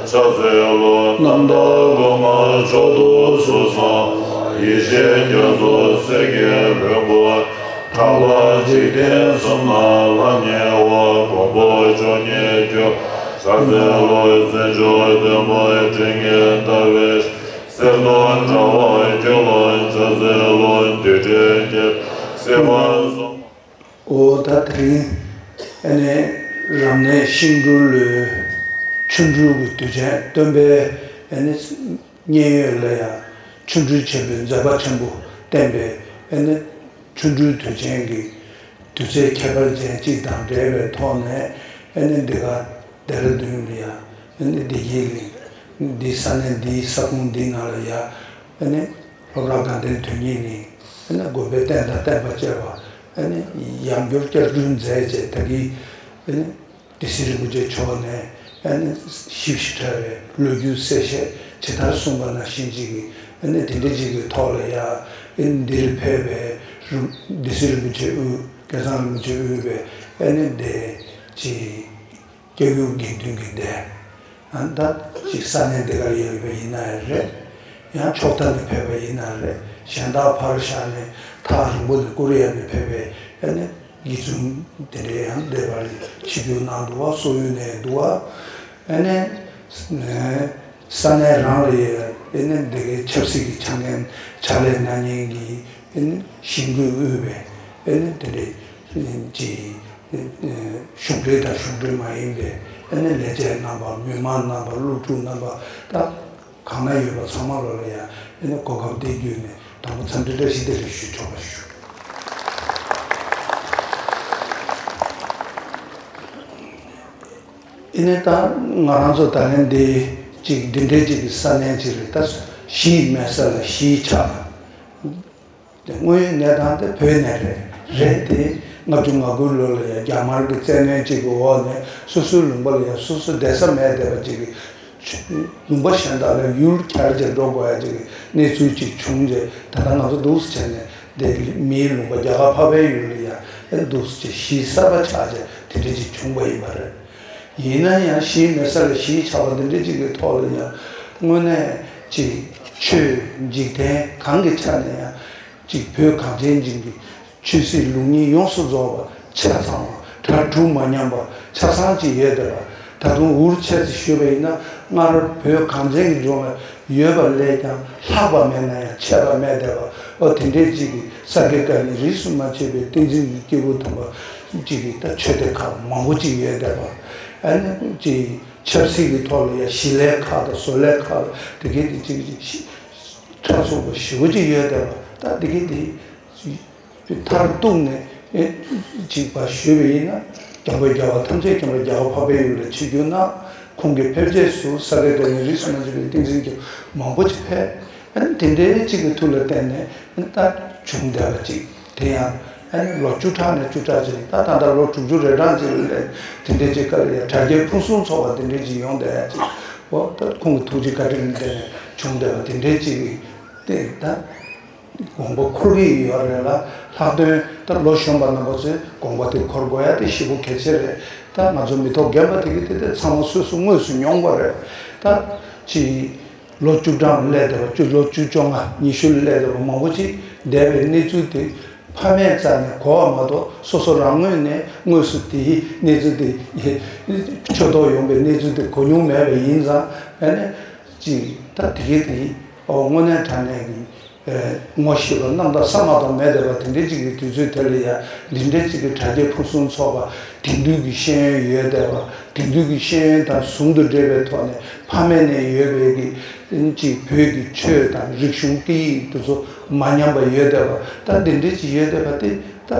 ཕྱག་འཚལ་ལོ། རྣམ་དག་སྒོ་ལྔ་མཆོག་ཏུ་གཟུགས་བཟང་། ཡེ་ཤེས་རྒྱ་མཚོ་སེང་གེ་ལྷུན་པོ། ཁྲག་ལྷ་འཇིག་རྟེན་གསུམ་ན་ལྷང་ངེ་བ། མགོན་པོ་མཆོག་བརྙེས་ཁྱོད་ཕྱག་འཚལ་ལོ། བརྩོན་མཆོག་ལྡན་པའི་སྤྲིན་གྱི་ཟླ་བའི་གསེར་སྣོད་དྲ་བ་ཁྱོད་ལ་ཕྱག་འཚལ་ལོ། འདུས་བྱས་རྒྱལ་སྲས་སེམས་དཔའ་གསུམ། འོ་ད་དེ་རིང་ཨ་ནི་རབ་གནས་ཤིང་འབྲུག་ལོའི་ཆོ་འཕྲུལ་གྱི་དུས་ཆེན་སྟོན་པའི་ཨ་ནི་མཉན་ཡོད་ལ་ཡང་ཆོ་འཕྲུལ་ཆེན་པོའི་མཛད་པ་ཆེན་པོ་བསྟན་པའི་ཨ་ནི་ཆོ་འཕྲུལ་དུས་ཆེན་གྱི་དུས་ཚེས་ཁྱད་པར་ཅན་གཅིག་དང་འབྲེལ་བའི་ཐོག་ནས་ཨ་ནི་འདི་ག་ལྡེ་ར་ལྡུན་ལ་ཡང་ཨ་ནི་བདེ་སྐྱིད་གླིང་འདི་ས་གནས་འདིའི་ས་ཁོངས་འདི་ནང་ལ་ཡང་ཨ་ནི་སློབ་གྲྭ་དགའ་ལྡན་དོན་གཉེར་གླིང་ཨ་ནི་དགོན་པའི་རྟེན་དང་བརྟེན་པ་བཅས་པ་ཨ་ནི་ཡང་བསྐྱར་བསྐྱར་སྐྲུན་མཛད་བྱས། ད་གིན་ཨ་ནི་སྡེ་སྲིད་རིན་པོ་ཆེ་མཆོག་ནས་ཨ་ནི་ཞིབ་ཞིབ་ཕྲ་བའི་ལོ་རྒྱུས་གསལ་བཤད་ཇི་ལྟར་གསུངས་པ་ནང་བཞིན་ཅིག་གི་ཨ་ནི་དེ་འདྲ་ཅིག་གི་ཐོག་ལ་ཡང་ཨ་ནི་འདིར་ཕེབས་པའི་རིན་སྡེ་སྲིད་རིན་པོ་ཆེ་དབུས་སྐལ་བཟང་རིན་པོ་ཆེ་དབུས་པའི་ཨ་ནི་སྡེ་ཅིག་སྐྱབས་ཡུལ་དགེ་འདུན་གྱི་སྡེ། ཨ་ད་ཅིག་ས་གནས་འདི་གར་ཡོད་པ་ཡིན་ན་རེད། ཡང་ཕྱོགས་མཐའ་ནས་ཕེབས་པ་ཡིན་ན་རེད། གཞན་དག་ཕར་བཞག་ནས་ཐག་རིང་པོ་ནས་ཀོ་རི་ཡ་ནས་ཕེབས་པའི་ཨ་ནི་དགེ་ཚུལ་དེ་འདྲའི་ཡང་སྡེ་བར་ཆིབས་བསྒྱུར་གནང་འདུག་བ། སོག་ཡུལ་ནས་འདུག་བ། ཨ་ནི་ས་གནས་རང་ལ་ཡོད་ཨ་ནི་འདི་གའི་ཆབ་སྲིད་ཀྱི་ཕྱག་འགན་ཕྱག་ལས་གནང་མཁན་གྱི་ཨེ་ནི་ཞིང་བཀོད་དབུས་པའི་ཨེ་ནི་དེ་འདྲའི་ཅིག་གཞུང་འབྲེལ་དང་གཞུང་འབྲེལ་མ་ཡིན་པའི་ཨེ་ནི་ལས་བྱེད་རྣམ་པ། མི་མང་རྣམ་པ། སློབ་ཕྲུག་རྣམ་པ། ད་གང་ན་ཡོད་པ་ཚང་མ་ལོ་ལ་ཡང་ཨེ་ནི་གོ་སྐབས་དེ་བརྒྱུད་ནས་དང་པོ་འཚམས་འདྲི་བཀྲ་ཤིས་བདེ་ལེགས་ཞུ་ཆོག་པ་ཞུ། ཨེ་ནི་ད་ང་རང་ཚོ་ད་ལན་འདི་ཅིག་འདི་འདྲའི་ཅིག་གི་ས་གནས་ཅིག་རེད། ད་གཞིས་མེད་ས་ལ་གཞིས་ཆགས། དེ་དངོས་ཡོད་གནས་སྟངས་དེ་བོད་ནས་རེད། རེད་དེ་ལྔ་བཅུ་ང་དགུ་ལོ་ལ་ཡང་རྒྱ་དམར་གྱི་བཙན་གནོན་ཅིག་གི་འོག་ནས་སོ་སོའི་ལུང་པ་ལ་ཡང་སོ་སོ་བསྡད་ས་མེད་བསྡད་པ་ཅིག་གི་ལུང་པ་གཞན་དག་ལ་ཡུལ་གྱར་བྱས་འགྲོ་དགོས་ཡ་ཅིག་གི་གནས་ཚུལ་ཅིག་བྱུང་རྗེས། ད་ལྟ་ང་ཚོ་འདུག་སེ་བྱས་ནས་དེ་མིའི་ལུང་པ་རྒྱ་གར་འཕགས་པའི་ཡུལ་ལ་ཡང་ཨེ་འདུག་སེ་བྱས་གཞིས་གསར་པ་ཆགས་བྱས་དེ་འདྲ་ཅིག་བྱུང་བ་ཡིན་པ་རེད། ཡིན་ན་ཡང་གཞིས་མེད་ས་ལ་གཞིས་ཆགས་པ་འདི་འདྲ་ཅིག་གི་ཐོག་ལ་ཡང་དངོས་གནས་ཅིག་ཆོས་འཇིག་རྟེན་གང་གི་ཆ་ནས་ཡང་ཅིག་བོད་གངས་ཅན་ཅན་གྱི་ཆོས་སྲིད་ལུགས་གཉིས་ཡོངས་སུ་རྫོགས་པ་ཆ་ཚང་བ། གྲ་གྲུ་མ་ཉམས་པ་ཆ་ཚང་ཅིག་ཡོད་བསྡད་པ། ད་དུང་འུར་ཆེ་ཙམ་ཞུས་པ་ཡིན་ན་སྔར་བོད་གངས་ཅན་གྱི་ལྗོངས་ལ་ཡོད་པ་ལས་ཀྱང་ལྷག་པ་མེད་ན་ཡང་ཆད་པ་མེད་བསྡད་པ། ཨོ་དེ་འདྲའི་ཅིག་གི་ས་དགེ་བཀའ་རྙིང་རིས་སུ་མ་ཆད་པའི་བསྟན་འཛིན་གྱི་སྐྱེས་བུ་དམ་པ་ཅིག་གི་ད་ཆོས་སྡེ་ཁག་མང་པོ་ཅིག་ཡོད་བསྡད་པ། ཨ་ནི་ཅིག་ཆབ་སྲིད་ཀྱི་ཐོག་ལ་ཡང་ཞི་ལྷན་ཁག་དང་བཟོ་ལྷན་ཁག་དང་དེ་གའི་དེ་ཅིག་ཅིག་ཕྲ་ཚུགས་པ་ཞེ་པོ་ཅིག་ཡོད་བསྡད་པ། ད་དེ་གའི་དེ་མཐར་གཏུགས་ནས་ཨེ་ཅིག་པ་ཞུས་པ་ཡིན་ན། སྐྱབས་མགོན་རྒྱལ་བ་ཐམས་ཅད་མཁྱེན་པ་རྒྱལ་བ་འཕགས་པའི་ཡུལ་ལ་ཆིབས་བསྒྱུར་གནང་། ཁོང་གིས་ཕེབས་རྗེས་སུ་ས་དགེ་བཀའ་རྙིང་རིས་སུ་མ་ཆད་པའི་བསྟན་འཛིན་སྐྱེས་བུ་མང་པོ་ཅིག་ཕེབས། ཨ་ནི་དེ་འདྲའི་ཅིག་གི་མཐུ་ལ་བརྟེན་ནས་ཨ་ནི་ད་བྱུང་བསྡད་པ་ཅིག་དེ་ཡང་ཨ་ནི་ལོ་བཅུ་ཕྲག་ནས་བཅུ་ཕྲག་ཅིག་ད་ད་ལྟ་ལོ་དྲུག་ཅུ་རེ་གྲངས་ཅིག་ལ་དེ་འདྲའི་ཅིག་སྐབས་ལ་ཡང་དྲ་རྒྱའི་ཕུན་སུམ་ཚོགས་པ་དེ་འདྲའི་ཅིག་ཡོང་བསྡད་ཡ་ཅིག་འོ་ད་ཁོང་གི་ཐུགས་རྗེ་བཀའ་དྲིན་ལ་བརྟེན་ནས་བྱུང་བསྡད་པ་དེ་འདྲའི་ཅིག་གི་དེ་ད་དགོངས་པ་འཁོར་གྱི་ཡོད་རེད་ལ། ལྷག་དོན་ད་ལོ་གཞོན་པ་རྣམ་པ་ཚོས་དགོངས་པ་དེ་འཁོར་དགོས་ཡ་དེ་ཞེ་པོ་གལ་ཆེ་རེད། ད་ང་ཚོ་མི་ཐོག་རྒན་པ་དེ་གི་དེ་དེ་ཚང་མ་སོ་སོ་དངོས་སུ་མྱོང་བ་རེད། ད་ཅིག་ལོ་བཅུ་གྲངས་སླེབས་བསྡད་པ། བཅུ་ལོ་བཅུ་བཅོ་ལྔ་ཉི་ཤུ་སླེབས་བསྡད་པ་མང་པོ་ཅིག་འདས་པའི་གནས་ཚུལ་དེ་ཕ་མས་རྩ་ནས་གོ་བ་མ་གཏོགས་སོ་སོ་རང་ངོས་ནས་དངོས་སུ་དེའི་གནས་ཚུལ་དེ་ཆོས་ཐོག་ཡོང་པའི་གནས་ཚུལ་དེ་གོ་མྱོང་མེད་པ་ཡིན་ཙང་། ཨ་ནི་ཅིག་ད་དེ་གའི་དེ་ཨོ་དངོས་གནས་དྲང་གནས་ཀྱི་ངོ་ཤེས་པ་རྣམ་དག་བསམ་པ་དང་མེད་བསྡད་པ་དེ་འདྲའི་ཅིག་གི་དུས་ཚོད་དེ་ལ་ཡང་འདི་འདྲའི་ཅིག་གི་དྲ་རྒྱའི་ཕུན་སུམ་ཚོགས་པ། དེང་དུས་ཀྱི་ཤེས་ཡོན་ཡོད་བསྡད་པ། དེང་དུས་ཀྱི་ཤེས་ཡོན་དང་ཟུང་དུ་འབྲེལ་བའི་ཐོག་ནས་ཕ་མེས་ནས་ཡོད་པའི་གི་ཅིག་བོད་ཀྱི་ཆོས་དང་རིག་གཞུང་སྐད་ཡིག་དེ་ཚོ་མ་ཉམས་པ་ཡོད་བསྡད་པ། ད་འདི་འདྲའི་ཅིག་ཡོད་བསྡད་པ་དེ་ད་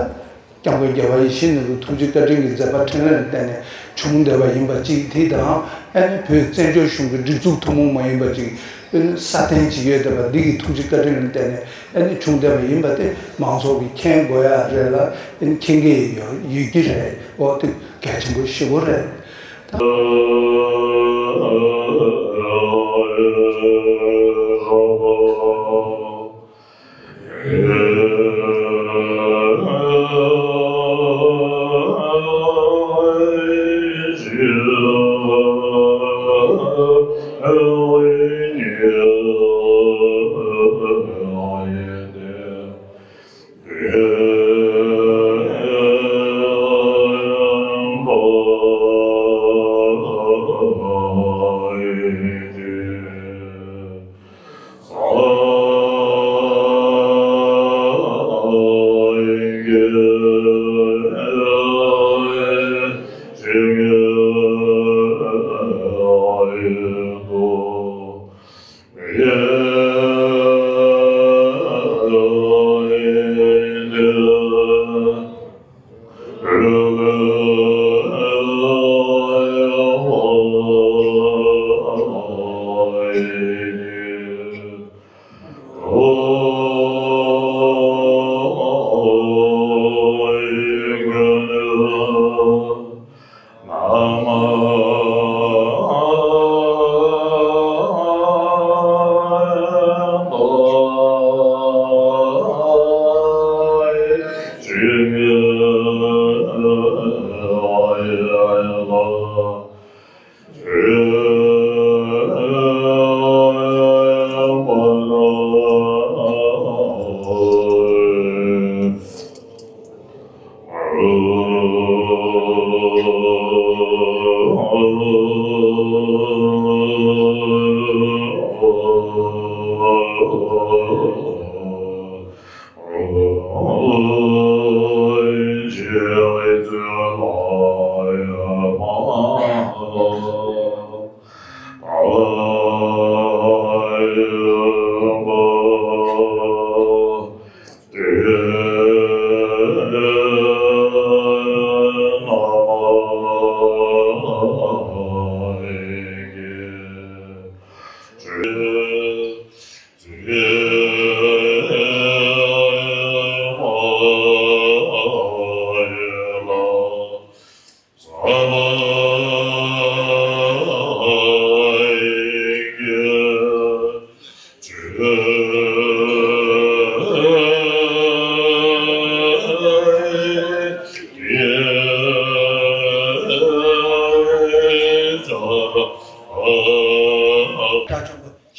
སྐྱབས་མགོན་རྒྱལ་བ་ཡིད་བཞིན་ནོར་བུའི་ཐུགས་རྗེ་བཀའ་དྲིན་གྱི་མཛད་པ་འཕྲིན་ལས་ལ་བརྟེན་ནས་བྱུང་བསྡད་པ་ཡིན་པ་གཅིག་དེ་དང་། ཨ་ནི་བོད་བཙན་བྱོལ་གཞུང་གི་སྒྲིག་འཛུགས་ཐུན་མོང་མ་ཡིན་པ་ཅིག་ཨ་ནི་སྲ་བརྟན་ཅིག་ཡོད་བསྡད་པ་འདི་གི་ཐུགས་རྗེ་བཀའ་དྲིན་ལ་བརྟེན་ནས་ཨ་ནི་བྱུང་བསྡད་པ་ཡིན་པ་དེ་མང་ཚོགས་ཀྱིས་མཁྱེན་དགོས་ཡ་རེད་ལ། ཨ་ནི་མཁྱེན་གྱི་ཡོད་ཡོད་ཀྱི་རེད། འོ་དེ་གལ་ཆེན་པོ་ཞེ་པོ་རེད། ད།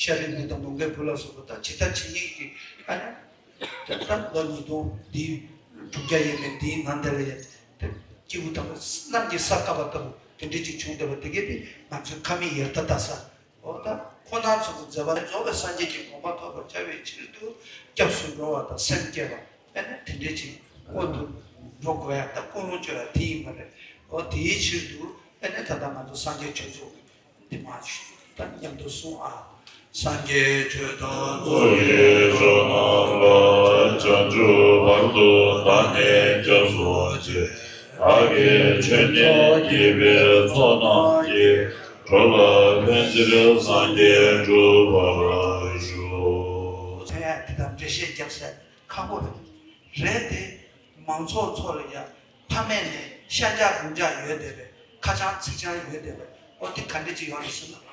ཤ་རིགས་མི་དང་ལོ་འགའི་བུ་ལ་སོགས་པ་དང་ཇི་ལྟར་ཇི་སྙེད་ཀྱི་ཨ་ནི། དེ་ལྟར་ལོ་ཉིས་སྟོང་འདིའི་དྲུག་བརྒྱ་ཡས་མས་འདིའི་ནང་དེ་ལ་ཡང་དེ་སྐྱེས་བུ་དམ་པ་རྣམས་ཀྱི་ས་བཀབ་པ་ལྟ་བུ་དེ་འདྲ་ཅིག་བྱུང་བསྡད་པ་དེ་གས་དེ་ང་ཚོའི་ཁ་མིག་ཡར་ལྟ་ལྟ་ས། འོ་ད་ཁོ་ན་ཚོ་གི་མཛད་པ་རྫོགས་པའི་སངས་རྒྱས་ཀྱི་གོ་འཕང་ཐོབ་པར་བྱ་བའི་ཕྱིར་དུ་སྐྱབས་སུ་འགྲོ་བ་དང་སེམས་བསྐྱེད་པ་ཨ་ནི་དེ་འདྲ་ཅིག་སྔོན་དུ་འགྲོ་དགོས་ཡ་ད་ཀུན་སློང་བཅོ་ཡ་དེ་ཡིན་པ་རེད། འོ་དེའི་ཕྱིར་དུ་ཨ་ནི་ད་ལྟ་ང་ཚོ་སངས་རྒྱས་ཆོས་ཚོགས་ཀྱི། འདི་མ་ཞུ་ད་མཉམ་དུ་གསུང་ཨ། སངས་རྒྱས་ཆོས་དང་ཚོགས་ཀྱི་མཆོག་རྣམས་ལ། བྱང་ཆུབ་བར་དུ་བདག་ནི་སྐྱབས་སུ་མཆི། བདག་གིས་ཆོས་ཉན་བགྱིས་པའི་ཚོགས་རྣམས་ཀྱིས། འགྲོ་ལ་ཕན་ཕྱིར་སངས་རྒྱས་འགྲུབ་པར་ཤོག་ཕན་ཡ་འདི་དང་འགྲེལ་བཤད་རྒྱབ་སའི་ཁག་པོ་རེད། རེད་དེ། མང་ཚོགས་ཚོ་ལ་ཡ་ཕ་མེས་ནས་ཤ་འཇག་དགུན་འཇག་ཡོད་བསྡད་པས་ཁ་བྱང་ཚིག་བྱང་ཡོད་བསྡད་པས་ཨོ་དེ་ག་འདྲ་ཅིག་ཡོད་རེད་ཟེར་ན།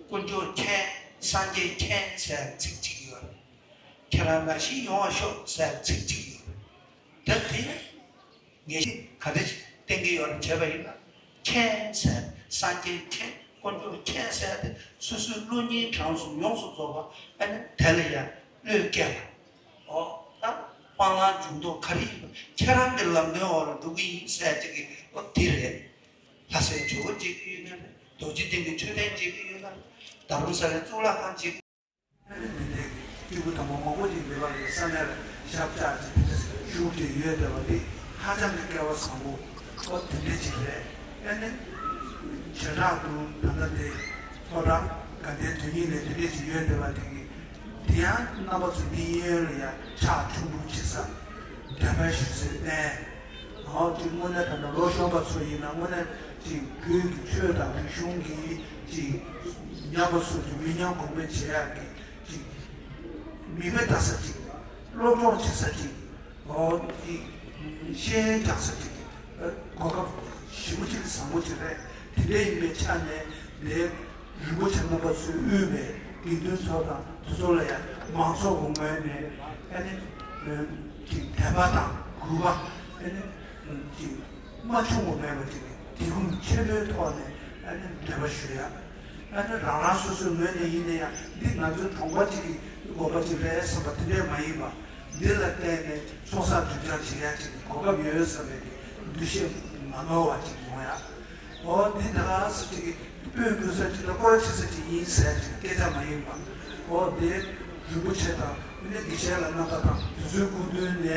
དཀོན་མཆོག་མཁྱེན། སངས་རྒྱས་མཁྱེན་ཟེར་ཚིག་གཅིག་ཡོད་རེད། ཁྱེད་རང་ནང་བཞིན་ཡོང་བ་ཤོག་ཟེར་ཚིག་གཅིག་ཡོད་རེད། ད་དེ་ངེས་ཤེས་ག་འདྲ་ཞིག་བསྟན་གྱི་ཡོད་རེད་བྱས་པ་ཡིན་ན། མཁྱེན་ཟེར་སངས་རྒྱས་མཁྱེན་དཀོན་མཆོག་མཁྱེན་ཟེར་ཏེ་སོ་སོའི་བློ་སྙིང་བྲང་གསུམ་ཡོངས་སུ་རྫོགས་པ་ཨ་ནི་དེ་ལ་ཡང་བློས་བཀལ་བ། ཨོ་ད་སྤང་བླང་འཇུག་ལྡོག་ག་རེ་ཡིན་པ་ཁྱེད་རང་གི་ལམ་སྟོན་འོག་ལ་འགྲོ་གི་ཡིན་ཟེར་ཅིག་གི་ཨོ་དེ་རེད། ལྷ་སའི་ཇོ་བོ་མཇལ་གྱི་ཡོད་ན་རེད། རྡོ་རྗེ་གདན་གྱི་མཆོད་རྟེན་མཇལ་གྱི་ཡོད་ན་རེད། རྡ་རམ་ས་ལའི་གཙུག་ལག་ཁང་མཇལ་གྱི། ཨ་ནི་འདི་འདྲའི་སྐྱེས་བུ་དམ་པ་མང་པོ་ཅིག་མི་ལ་ཡོད་ས་གནས་ལ་ཞབས་བཅགས་ཀྱི་དེ་འདྲ་ཞིག་བཞུགས་ཏེ་ཡོད་བསྡད་པ་འདི་ཧ་ཅང་གི་སྐལ་བ་བཟང་པོ་ཨོ་དེ་འདྲ་ཅིག་རེད། ཨ་ནི་བྱེ་བྲག་ཏུ་ད་ལྟ་འདི་ཕོ་བྲང་དགའ་ལྡན་དོན་གཉིས་ལས་དེ་འདྲ་ཅིག་ཡོད་བསྡད་པ་དེ་གི་དེ་ཡང་རྣམ་པ་ཚོ་འདི་གཡས་གཡོན་ལ་ཡང་ཕྱག་མཆོད་འབུལ་བྱེད་ས་འདོན་པ་ཞུ་སའི་གནས། ཨོ་ཅིག་དངོས་གནས་ད་ལྟ་ལོ་གཞོན་པ་ཚོ་ཡིན་ན་དངོས་གནས་ཅིག་བོད་ཀྱི་ཆོས་དང་རིག་གཞུང་གི་ཅིག་ཉམས་པ་སོགས་ཀྱི་མི་ཉམས་གོང་འཕེལ་བྱེད་ཡག་གི་ཅིག་མིག་དཔེ་ལྟ་ས་ཅིག་སློབ་སྦྱོང་བྱེད་ས་ཅིག་ཨོ་ཅིག་ཤེས་ཡོན་རྒྱག་ས་ཅིག་གོ་སྐབས་ཞེ་པོ་ཅིག་བཟང་པོ་ཅིག་རེད། དེ་འདྲ་ཡིན་པའི་ཆ་ནས་ལས། རིན་པོ་ཆེ་རྣམ་པ་ཚོས་དབུས་པའི་དགེ་འདུན་ཚོ་དང་དེ་ཚོ་ལ་ཡང་མང་ཚོགས་ཀྱི་ངོས་ནས་ཨ་ནི་ཅིག་དད་པ་དང་གུས་པ་ཨ་ནི་ཅིག་མ་ཆུང་བ་མེད་པ་ཅིག་དེ་ཀུན་ཆེན་པོའི་ཐོག་ནས་ཨ་ནི་འབྲེལ་བ་ཞུ་ཡ། ཨ་ནི་རང་རང་སོ་སོའི་ངོས་ནས་ཡིན་ན་ཡང་འདི་ང་ཚོའི་གྲོང་པ་གཅིག་གི་དགོན་པ་གཅིག་རེད་བསམ་པ་དེ་འདྲས་མ་ཡིན་པ། འདི་ལ་བརྟེན་ནས་ཚོགས་བསགས་སྒྲིབ་སྦྱང་བྱེད་ཡ་གཅིག་གི་གོ་སྐབས་ཡོད་བསམ་པའི་འདུ་ཤེས་མ་ནོར་བ་གཅིག་ཡོང་ཡ། འོ་འདི་ད་ག་སེ་གཅིག་གི་དཔོན་དགོས་ས་གཅིག་ལ་སྐོར་བྱེད་ས་གཅིག་ཡིན་ཟེར་གཅིག་སྐད་ཆ་མ་ཡིན་པ། འོ་འདི་རིན་པོ་ཆེ་དང་ཨ་ནི་དགེ་བཤེས་ལགས་རྣམ་པ་དང་དེ་ཚོའི་སྐུ་མདུན་ནས་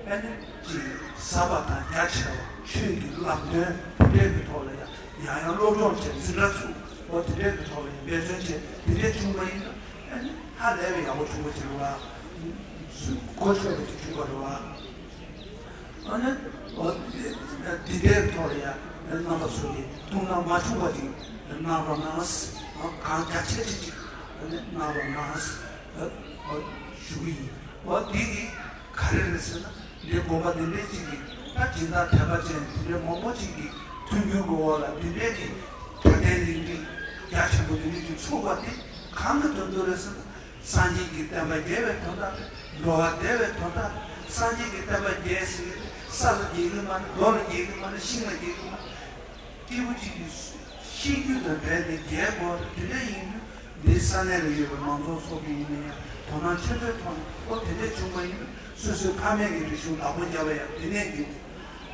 ཨ་ནི་གཅིག་ཟབ་པ་དང་རྒྱ་ཆེ་བ་ཆོས་ཀྱི་ལམ་སྟོན་དེ་འདྲས་ཀྱི་ཐོག་ལ་ཡང་། ཡང་ཡང་སློབ་སྦྱོང་བྱས་འཛིན་གྲྭ་ཚུགས། འོ་དེ་འདྲའི་གི་ཐོག་ལ་ཡང་འབད་བརྩོན་བྱས་དེ་འདྲས་བྱུང་བ་ཡིན་ན་ཨ་ནི་ཧ་ལས་པའི་ཡག་པོ་བྱུང་བ་ཅིག་རེད་བ། གོ་ཆོད་པ་ཅིག་བྱུང་བ་རེད་བ། ཨ་ནི་འོ་དེ་འདྲའི་ཐོག་ལ་ཡང་རྣམ་པ་ཚོ་གིས་ཐུགས་སྣང་མ་བྱུང་བ་ཅིག་གནང་རོགས་གནང་། གང་རྒྱ་ཆེ་ཆེ་ཅིག་གནང་རོགས་གནང་ཞུ་གི་ཡིན། འོ་དེ་གི་ག་རེ་རེད་ཟེར་ན། འདི་དགོན་པ་འདི་འདྲའི་ཅིག་གི་ད་སྦྱིན་བདག་དད་པ་ཅན་དེ་འདྲའི་མང་པོ་ཅིག་གི་མཐུན་འགྱུར་གྱི་འོག་ལ་འདི་འདྲའི་གི་དད་ལྡན་ལིང་ཏི་རྒྱ་ཆེན་པོ་འདི་འདྲའི་ཅིག་ཚུགས་པ་དེ་གང་གི་དོན་དུ་རེད་ཟེར་ན། སངས་རྒྱས་ཀྱི་བསྟན་པ་རྒྱས་པའི་དོན་དག་རེད། འགྲོ་བ་བདེ་བའི་དོན་དག་རེད། སངས་རྒྱས་ཀྱི་བསྟན་པ་རྒྱས་ཟེར་གི་ས་ལ་རྒྱས་གི་མ་རེད། རྡོ་ལ་རྒྱས་གི་མ་རེད། ཤིང་ལ་རྒྱས་གི་མ་རེད། སྐྱེས་བུ་གཅིག་གི་ཤེས་རྒྱུད་དང་འབྲེལ་ཏེ་རྒྱས་དགོས། དེ་འདྲ་ཡིན་དུས་འདི་ས་གནས་ལ་ཡོད་པའི་མང་ཚོགས་ཚོ་གི་ཡིན་ན་ཡང་དོ་སྣང་ཆེན་པོའི་ཐོག་ནས་ཨོ་དེ་འདྲས་བྱུང་བ་ཡིན་ན་སོ་སོའི་ཕ་མེས་ཀྱི་རིག་གཞུང་བདག་པོ་རྒྱབ་པ་ཡང་དེ་ནས་ཡིན།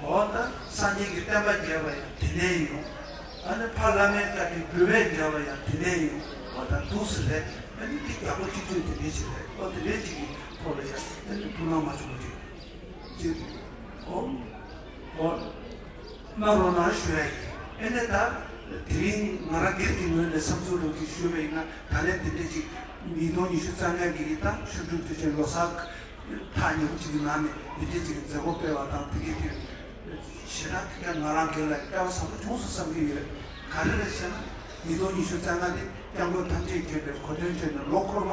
འོ་ད་སངས་རྒྱས་ཀྱི་བསྟན་པ་རྒྱས་པ་ཡང་དེ་ནས་ཡིན། ཨ་ནི་ཕ་བླ་མའི་བཀའ་དྲིན་སྒྲུབ་པས་རྒྱས་པ་ཡང་དེ་ནས་ཡིན། འོ་ད་འདུག་སེ་རེད། ཨ་ནི་འདི་རྒྱལ་པོ་གཅིག་གྱུར་དེ་འདྲས་ཞིག་རེད། ཨོ་དེ་འདྲས་ཅིག་གི་ཐོག་ལ་ཡང་ཨ་ནི་ཐུགས་སྣང་མ་བྱུང་བ་ཅིག་ཅིག་ཨོ། ཨོ། གནང་རོགས་གནང་ཞུ་ཡ་ཡིན། ཨེ་ནས་ད། དེ་རིང་ང་རང་སྒེར་གྱི་ངོས་ནས་བསམ་ཚུལ་ལོག་ཅིག་ཞུས་པ་ཡིན་ན། ད་ལན་འདི་འདྲས་ཅིག་ཉིས་སྟོང་ཉི་ཤུ་རྩ་ལྔ་གི་ད་ཆོ་འཕྲུལ་དུས་ཆེན་ལོ་གསར་ཐག་ཉེ་པོ་ཅིག་གི་ནང་ནས་འདི་འདྲས་ཅིག་གི་མཛད་སྒོ་སྤེལ་བ་དང་དེ་གའི་དེ། ཞེ་དྲག་དེ་ག་ང་རང་སྒེར་ལ་སྐལ་བ་བཟང་པོ་བྱུང་སོང་བསམ་གྱི་ཡོད། ག་རེ་རེད་ཟེར་ན། ཉིས་སྟོང་ཉི་ཤུ་རྩ་ལྔ་དེ་སྐྱབས་མགོན་ཐམས་ཅད་མཁྱེན་པའི་གོ་སྟོན་བྱས་ནས་ལོ་འཁོར་མ་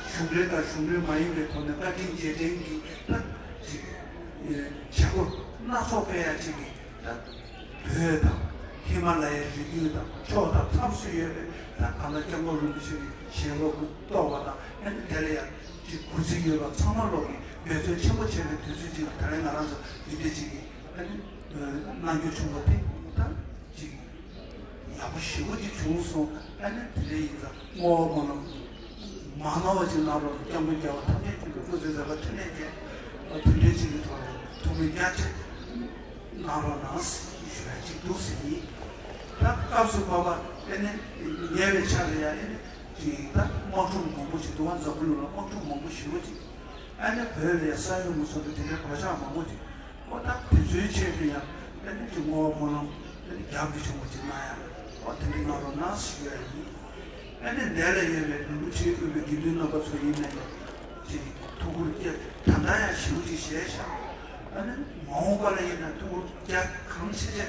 གཞུང་འབྲེལ་དང་གཞུང་འབྲེལ་མ་ཡིན་པའི་ཐོག་ནས་བཀའ་དྲིན་རྗེས་དྲན་གྱི་ད་ཅིག་བྱེད་སྒོ་སྣ་ཚོགས་སྤེལ་ཡ་ཅིག་གི་ད་བོད་དང་ཧི་མ་ལ་ཡའི་རི་རྒྱུད་དང་ཕྱོགས་དང་མཚམས་སུ་ཡོད་པའི་ད་གང་ལྟར་སྐྱབས་མགོན་རིན་པོ་ཆེ་གི་ཞལ་སློབ་ཀྱི་རྟོགས་པ་དང་ཨ་ནི་དེ་ལ་ཡང་ཅིག་གུས་བརྩི་ཡོད་པ་ཚང་མ་ལོག་གི་འབད་བརྩོན་ཆེན་པོ་བྱས་པའི་དུས་ཚོད་ཅིག་ལ་ད་རེས་ང་རང་ཚོ་འདི་འདྲ་ཅིག་གི་ཨ་ནི་གནང་རྒྱུ་བྱུང་བ་དེ་ད་ཅིག་ཡག་པོ་ཞེ་པོ་ཅིག་བྱུང་སོང་། ཨ་ནི་དེ་འདྲ་ཡིན་ཙང་བསྔོ་བ་སྨོན་ལམ་མ་ནོར་བ་ཅིག་གནང་རོགས། སྐྱབས་མགོན་རྒྱལ་བ་ཐམས་ཅད་མཁྱེན་པའི་སྐུ་ཚེ་ཟད་པ་འཕྲིན་ལས་རྒྱས། དེ་འདྲའི་ཅིག་གི་ཐོག་ནས་ཐུགས་སྨོན་རྒྱ་ཆེ་གནང་རོགས་གནང་ཞུ་ཡ་ཅིག་འདུག་ཟེར་ཡིན། ད་སྐབས་སུ་བབ་པ་ཨ་ནི་ཉེ་བའི་ཆར་ལ་ཡ་ཨ་ནི་ཅིག་ད་དམག་འཁྲུག་མང་པོ་ཅིག་འདུག་བ། འཛམ་བུ་གླིང་ལ་དམག་འཁྲུག་མང་པོ་ཞེ་པོ་ཅིག་ཨ་ནི་བོད་ལ་ཡ་ས་ཡོམ་སོགས་དང་དེ་འདྲའི་གོད་ཆག་མང་པོ་ཅིག་ཨོ་ད་དེ་ཚོའི་ཆེད་དུ་ཡང་ཨ་ནི་ཅིག་བསྔོ་བ་སྨོན་ལམ་ཨ་ནི་རྒྱབ་ཀྱི་བྱུང་བ་ཅིག་གནང་ཡ། ཨོ་དེ་འདྲའི་གནང་རོགས་གནང་ཞུ་ཡ་ཡིན། ཨ་ནི་འདས་ལ་ཡོད་པའི་རིན་པོ་ཆེའི་དབུས་པའི་དགེ་འདུན་རྣམ་པ་ཚོ་ཡིན་ན་ཡང་ཅིག་ཐུགས་ཁུར་བསྐྱེད། ད་ལྟ་ཡང་ཞེ་པོ་ཅིག་བཞེས་ཤག་ཨ་ནི་མ་འོངས་པ་ལ་ཡིན་ན་ཐུགས་ཁུར་རྒྱ་གང་ཆེ་ཆེ།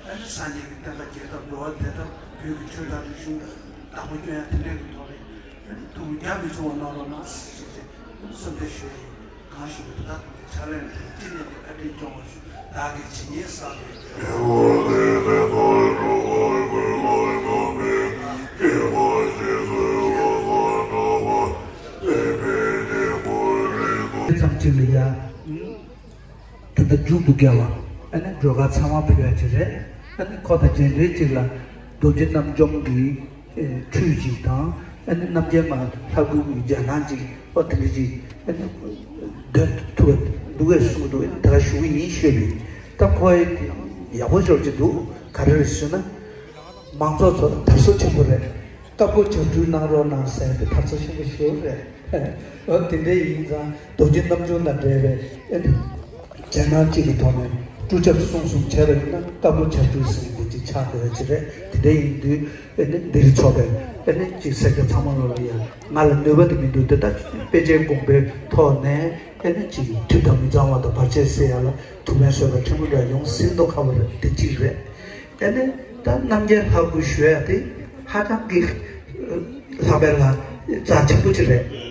ཨ་ནི་སངས་རྒྱས་ཀྱི་བསྟན་པ་རྒྱས་ཐབས། འགྲོ་བ་བདེ་ཐབས། བོད་ཀྱི་ཆོས་དང་རིག་གཞུང་བདག་པོ་སྐྱོང་ཡ་དེ་འདྲའི་གི་ཐོག་ལ་ཨ་ནི་ཐུགས་རྒྱ་མི་ཆུང་བ་གནང་རོགས་གནང་ཞེས་བཀའ་སྩལ་ཞུ་ཡ་ཡིན། གང་ཞུ་བའི་བདག་ཕྱག་ལེན་དུ་ཅི་ནས་ཀྱི་བཀའ་དྲིན་སྐྱོང་བར་ཞུ། བདག་གིས་ཇི་སྙེད་བསགས་པའི། ཙམ་ཅིག་ལ་ཡ། ད་ལྟ་མཇུག་ཏུ་དགེ་བ་ཨ་ནི་སྒྲོལ་དཀར་ཚང་མ་ཕུལ་ཡ་ཅིག་རེད། ཨ་ནི་ཁོ་དང་རྗེས་འབྲེལ་ཅིག་ལ་རྡོ་རྗེ་རྣམ་འཇོམས་ཀྱི་ཁྲུས་ཅིག་དང་ཨ་ནི་རྣམ་རྒྱལ་མ་ལྷ་སྐུ་གི་རྒྱ་སྣང་ཅིག་ཨོ་དེ་འདྲ་ཅིག་ཨ་ནི་འདོན་ཐུབ་པ་འདུག་གས་གསུངས་འདུག་ཨ་ནི་དེ་ག་ཞུ་གི་ཡིན་ཞུས་པས། ད་ཁོ་ཡི་ཡག་པོ་ཞོར་ཅིག་འདུག་ག་རེ་རེད་ཞུ་ན། མང་ཚོགས་ཚོ་དར་སྲོལ་ཆེན་པོ་རེད། བཀའ་བསྒོ་བྱབས་ཁྲུས་གནང་རོགས་གནང་ཟེར་ཏེ་དར་སྲོལ་ཆེན་པོ་ཞིག་རེད། འོ་དེ་འདྲ་ཡིན་ཙང་རྡོ་རྗེ་རྣམ་འཇོམས་དང་འབྲེལ་བའི་ཨེ་ནི་རྒྱ་སྣང་གཅིག་གི་ཐོག་ནས་བཀྲུ་བྱབས་གསུམ་གསུམ་བྱས་པ་ཡིན་ན་བཀའ་བསྒོ་བྱབས་ཁྲུས་ཟེར་ནས་འདི་གཅིག་ཆགས་བསྡད་ཡོད་ཀྱི་རེད། དེ་འདྲ་ཡིན་དུས་ཨེ་ནི་འདིར་ཚོགས་པའི་ཨེ་ནི་གཅིག་སེར་སྐྱ་ཚང་མ་ལོ་ལ་ཡང་ང་ལ་ནུས་པ་དེ་མི་འདུག་དེ་ད་དཔེ་ཆའི་དགོངས་པའི་ཐོག་ནས་ཨེ་ནི་གཅིག་ཁྲིམས་དང་མི་གཙང་བ་དང་བར་ཆད་སེལ་ཡ་ལ་ཐུགས་ཕན་གསོས་པ་ཕྲན་བུ་འདྲ་ཡོང་སྲིད་མདོག་ཁ་པོ་རེད། དེ་གཅིག་རེད། དེ་ནས་ད་རྣམ་རྒྱལ་ལྷ་སྐུ་ཞུ་ཡ་དེ་ཧ་ཅང་གི་ལྷག་པའི་ལྷ་རྩ་ཆེན་པོ་ཅིག་རེད།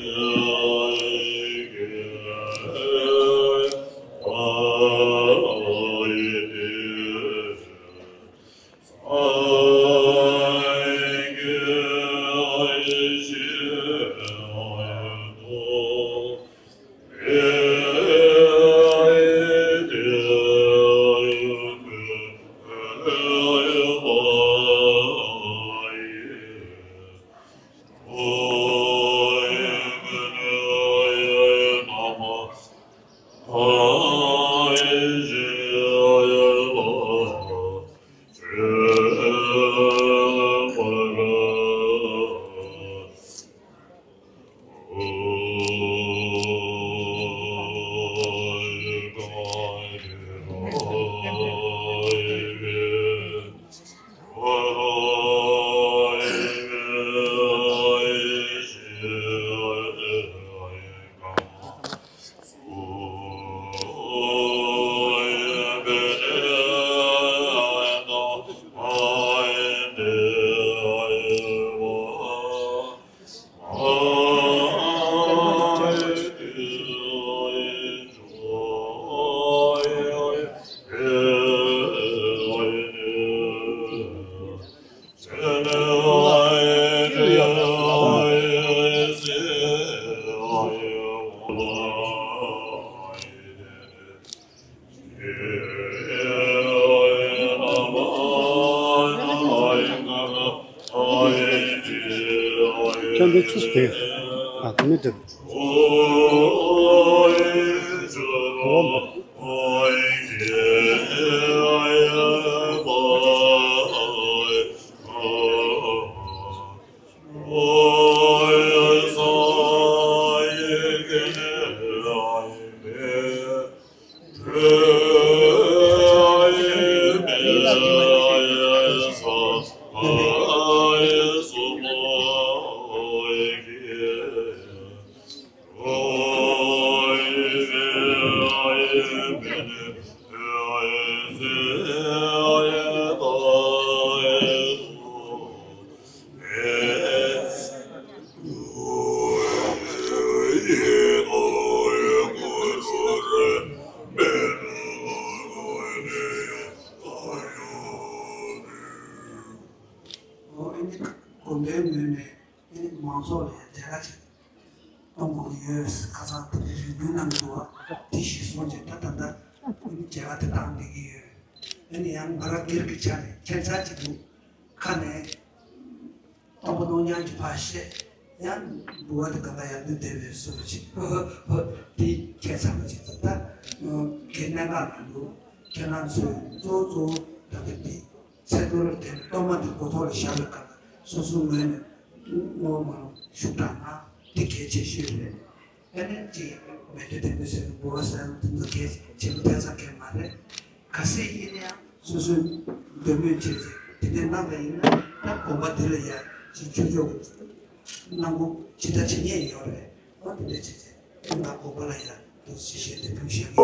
ཁྱོད་འདི་ཚུགས་ཏེ། ཨ། དེ་ནས་འགྲིག་ཨོ། ཨ་ནི་དགོན་པའི་ངོས་ནས་ཨ་ནི་མང་ཚོགས་ལ་ཡང་མཇལ་ཁ་ཅིག་གཏོང་དགོས་ཀྱི་ཡོད། ཁ་སང་དེ་འདྲའི་རེ་སྐུལ་གནང་གི་འདུག་བ། དེ་གཞིར་བཟུང་བྱས་ད་ད་ལྟ་ཨ་ནི་མཇལ་ཁ་དེ་བཏང་བསྡད་ཀྱི་ཡོད། ཨ་ནི་ཡང་ང་རང་སྒེར་གྱི་ཆ་ནས་ཁྱད་མཚར་ཅིག་འདུག་ཁ་ནས་སྟོང་པ་གདོང་ཉག་གི་ཕར་བཤད། ཡང་འབུལ་བ་དེ་གང་ག་ཡར་འདོན་བསྡད་པའི་བཟོ་འདྲ་ཅིག་དེ་ཁྱད་མཚར་པོ་ཅིག་འདུག་ད་ངའི་གནད་འགག་མི་འདུག་ཁྱེད་རང་ཚོས་གཙོ་བོ་གཙོ་བོ་ད་ལྟ་འདི་ཚེ་རྡོར་དེ་གཏོར་མ་འདི་མགོ་ཐོག་ལ་བཞག་པའི་སྐབས་ལ་སོ་སོའི་ངོས་ནས་བསྔོ་བ་ཞུ་དྲག་ན་དེ་གལ་ཆེ་ཤོས་རེད། ཨ་ནི་ཅིག་མཎྜལ་ལྡེམ་མོ་ཟེར་ནས་འབུལ་བ་ཟེར་ན་དེ་ཚོ་གལ་ཆེན་པོ་དེ་ཙམ་གལ་མ་རེད། གལ་སྲིད་ཡིན་ན་ཡང་སོ་སོའི་འདོད་མོས་བྱས་ཏེ་དེ་འདྲ་གནང་བ་ཡིན་ན་ད་དགོན་པ་འདི་ལ་ཡང་ཅིག་ཆོས་ཕྱོགས་ཀྱི་གནང་སྒོ་ཇི་ལྟར་བྱེད་མཁན་ཡོད་རེད། ཨོ་དེ་འདྲ་བྱས་ཏེ་ང་དགོན་པ་ལ་ཡང་དུ་ཞིག་བཤད་དེ་ཕུལ་བཞག་གི་ཡོད།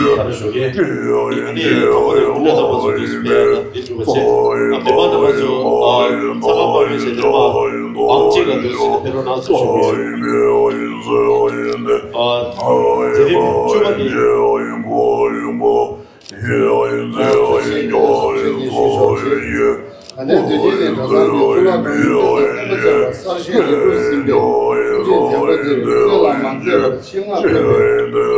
ད་ལྟའི་དུས་རྒྱུན་ནས་གྲྭ་ཚང་གི་གཙུག་ལག་དང་ཡོན་ཏན་ཕུན་སུམ་ཚོགས་པ་གསར་བཞེངས་ལས་འགུལ་ཟིན་པའི་དུས་ཚོད་ལ་མ་འཛོལ་བའི་ཆེད་མངགས་ཕེབས་པའི་གོང་ས་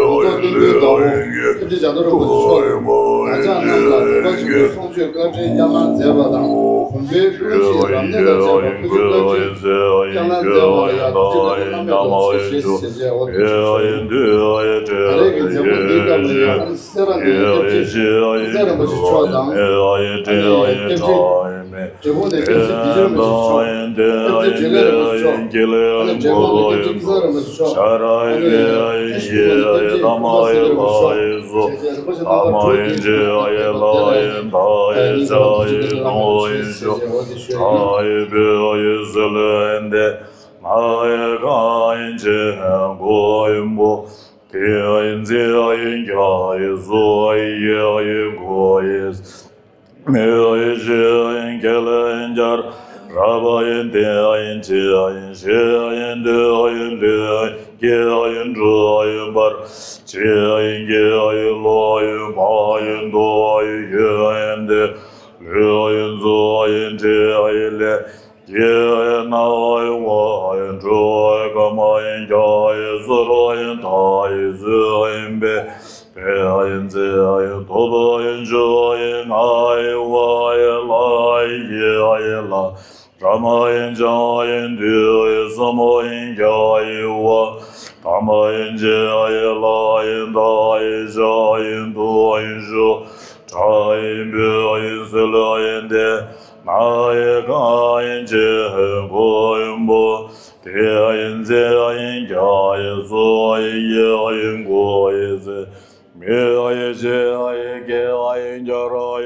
སྐྱབས་མགོན་ཀརྨ་ཆེན་པོ་མཁན་ཆེན་རྒྱ་མཚོ་བདེ་ཆེན་བདག་པོ་མགོན་པོ་ཆེན་པོ་མཆོག་གིས་ང་ཅག་རྣམས་ལ་དད་པ་ཆེན་པོའི་གསུང་ཆོས་བཀའ་དྲིན་བསྐྱངས་གནང་མཛད་པ་དང་། དགོན་པའི་ཀུན་གཞི་རབ་གནས་དང་བཅས་པ་ཕུན་སུམ་ཚོགས་པ་ཞིག་བསྐྱངས་གནང་མཛད་པ་ལ་ཡང་ཐུགས་རྗེ་བཀའ་དྲིན་བླ་མེད་ཐོགས་ཞེས་ཞེས་ཞེས་འོ་དེ་ཞུ་ཞུ་ཡི། ད་རེས་ཀྱི་མཛད་སྒོ་འདིའི་སྐབས་ལ་ཡང་སེ་ར་འདི་སྐྱབས་རྗེ་སྐྱབས་མཛད་རིན་པོ་ཆེ་མཆོག་དང་། ཨ་ནི་སྐྱབས་རྗེ་འབྲས་སྤུངས་ནས་སྐྱབས་རྗེ་བདེ་ཆེན་རིན་པོ་ཆེ་མཆོག་སྐྱབས་རྗེ་འཇིགས་མེད་རིན་པོ་ཆེ་མཆོག་ཨ་ནི་འབྲས་སྤུངས་ནས་སྐྱབས་རྗེ་སྐལ་བཟང་རིན་པོ་ཆེ་མཆོག་ཨ་ནི་བཀྲ་ཤིས་སྒང་ནས་སྐྱབས་རྗེ་ཀུན་དགའ་སྲས་རིན་པོ་ཆེ་མཆོག་བཅས་རྒྱལ་བ་ཆེན་རྣམ་པ་དྲུག་གི་སྐྱབས་རྗེ་སྐལ་བཟང་རིན་པོ་ཆེ་ཞེས་བྱ་བ་དེ་ཞུ་ཡི། ཡི་ཡི་ཡི་ལས། ཡི་ཡི་ན་ཡི་བ་ཡི་དྲུ་ཡི་ཀ་མ་ཡི་ཀྱ་ཡི་སུ་ར་ཡི་ད་ཡི་ཟི་ཡི་བེ། བེ་ཡི་ཛི་ཡི་དོ་བ་ཡི་ཇུ་ཡི་ང་ཡི་བ་ཡི་ལ་ཡི་ཡི་ལ། ར་མ་ཡི་ཇ་ཡི་དུ་ཡི་ས་མ་ཡི་ཀྱ་ཡི་བ། ད་མ་ཡི་ཇི་ཡི་ལ་ཡི་ད་ཡི་ཇ་ཡི་དུ་ཡི་ཞུ། ཏྲ་ཡི་བུ་ཡི་སི་ལ་ཡི་དེ། ན་ཡི་ག་ཡི་ཇི་ཡི་གུ་ཡི་བུ། དེ་ཡི་ཛི་ཡི་ཀྱ་ཡི་ཟུ་ཡི་ཡི་ཡི་གུ་ཡི་ཟི། མི་ཡི་ཇི་ཡི་ཀྱ་ཡི་ཀྱ་ར།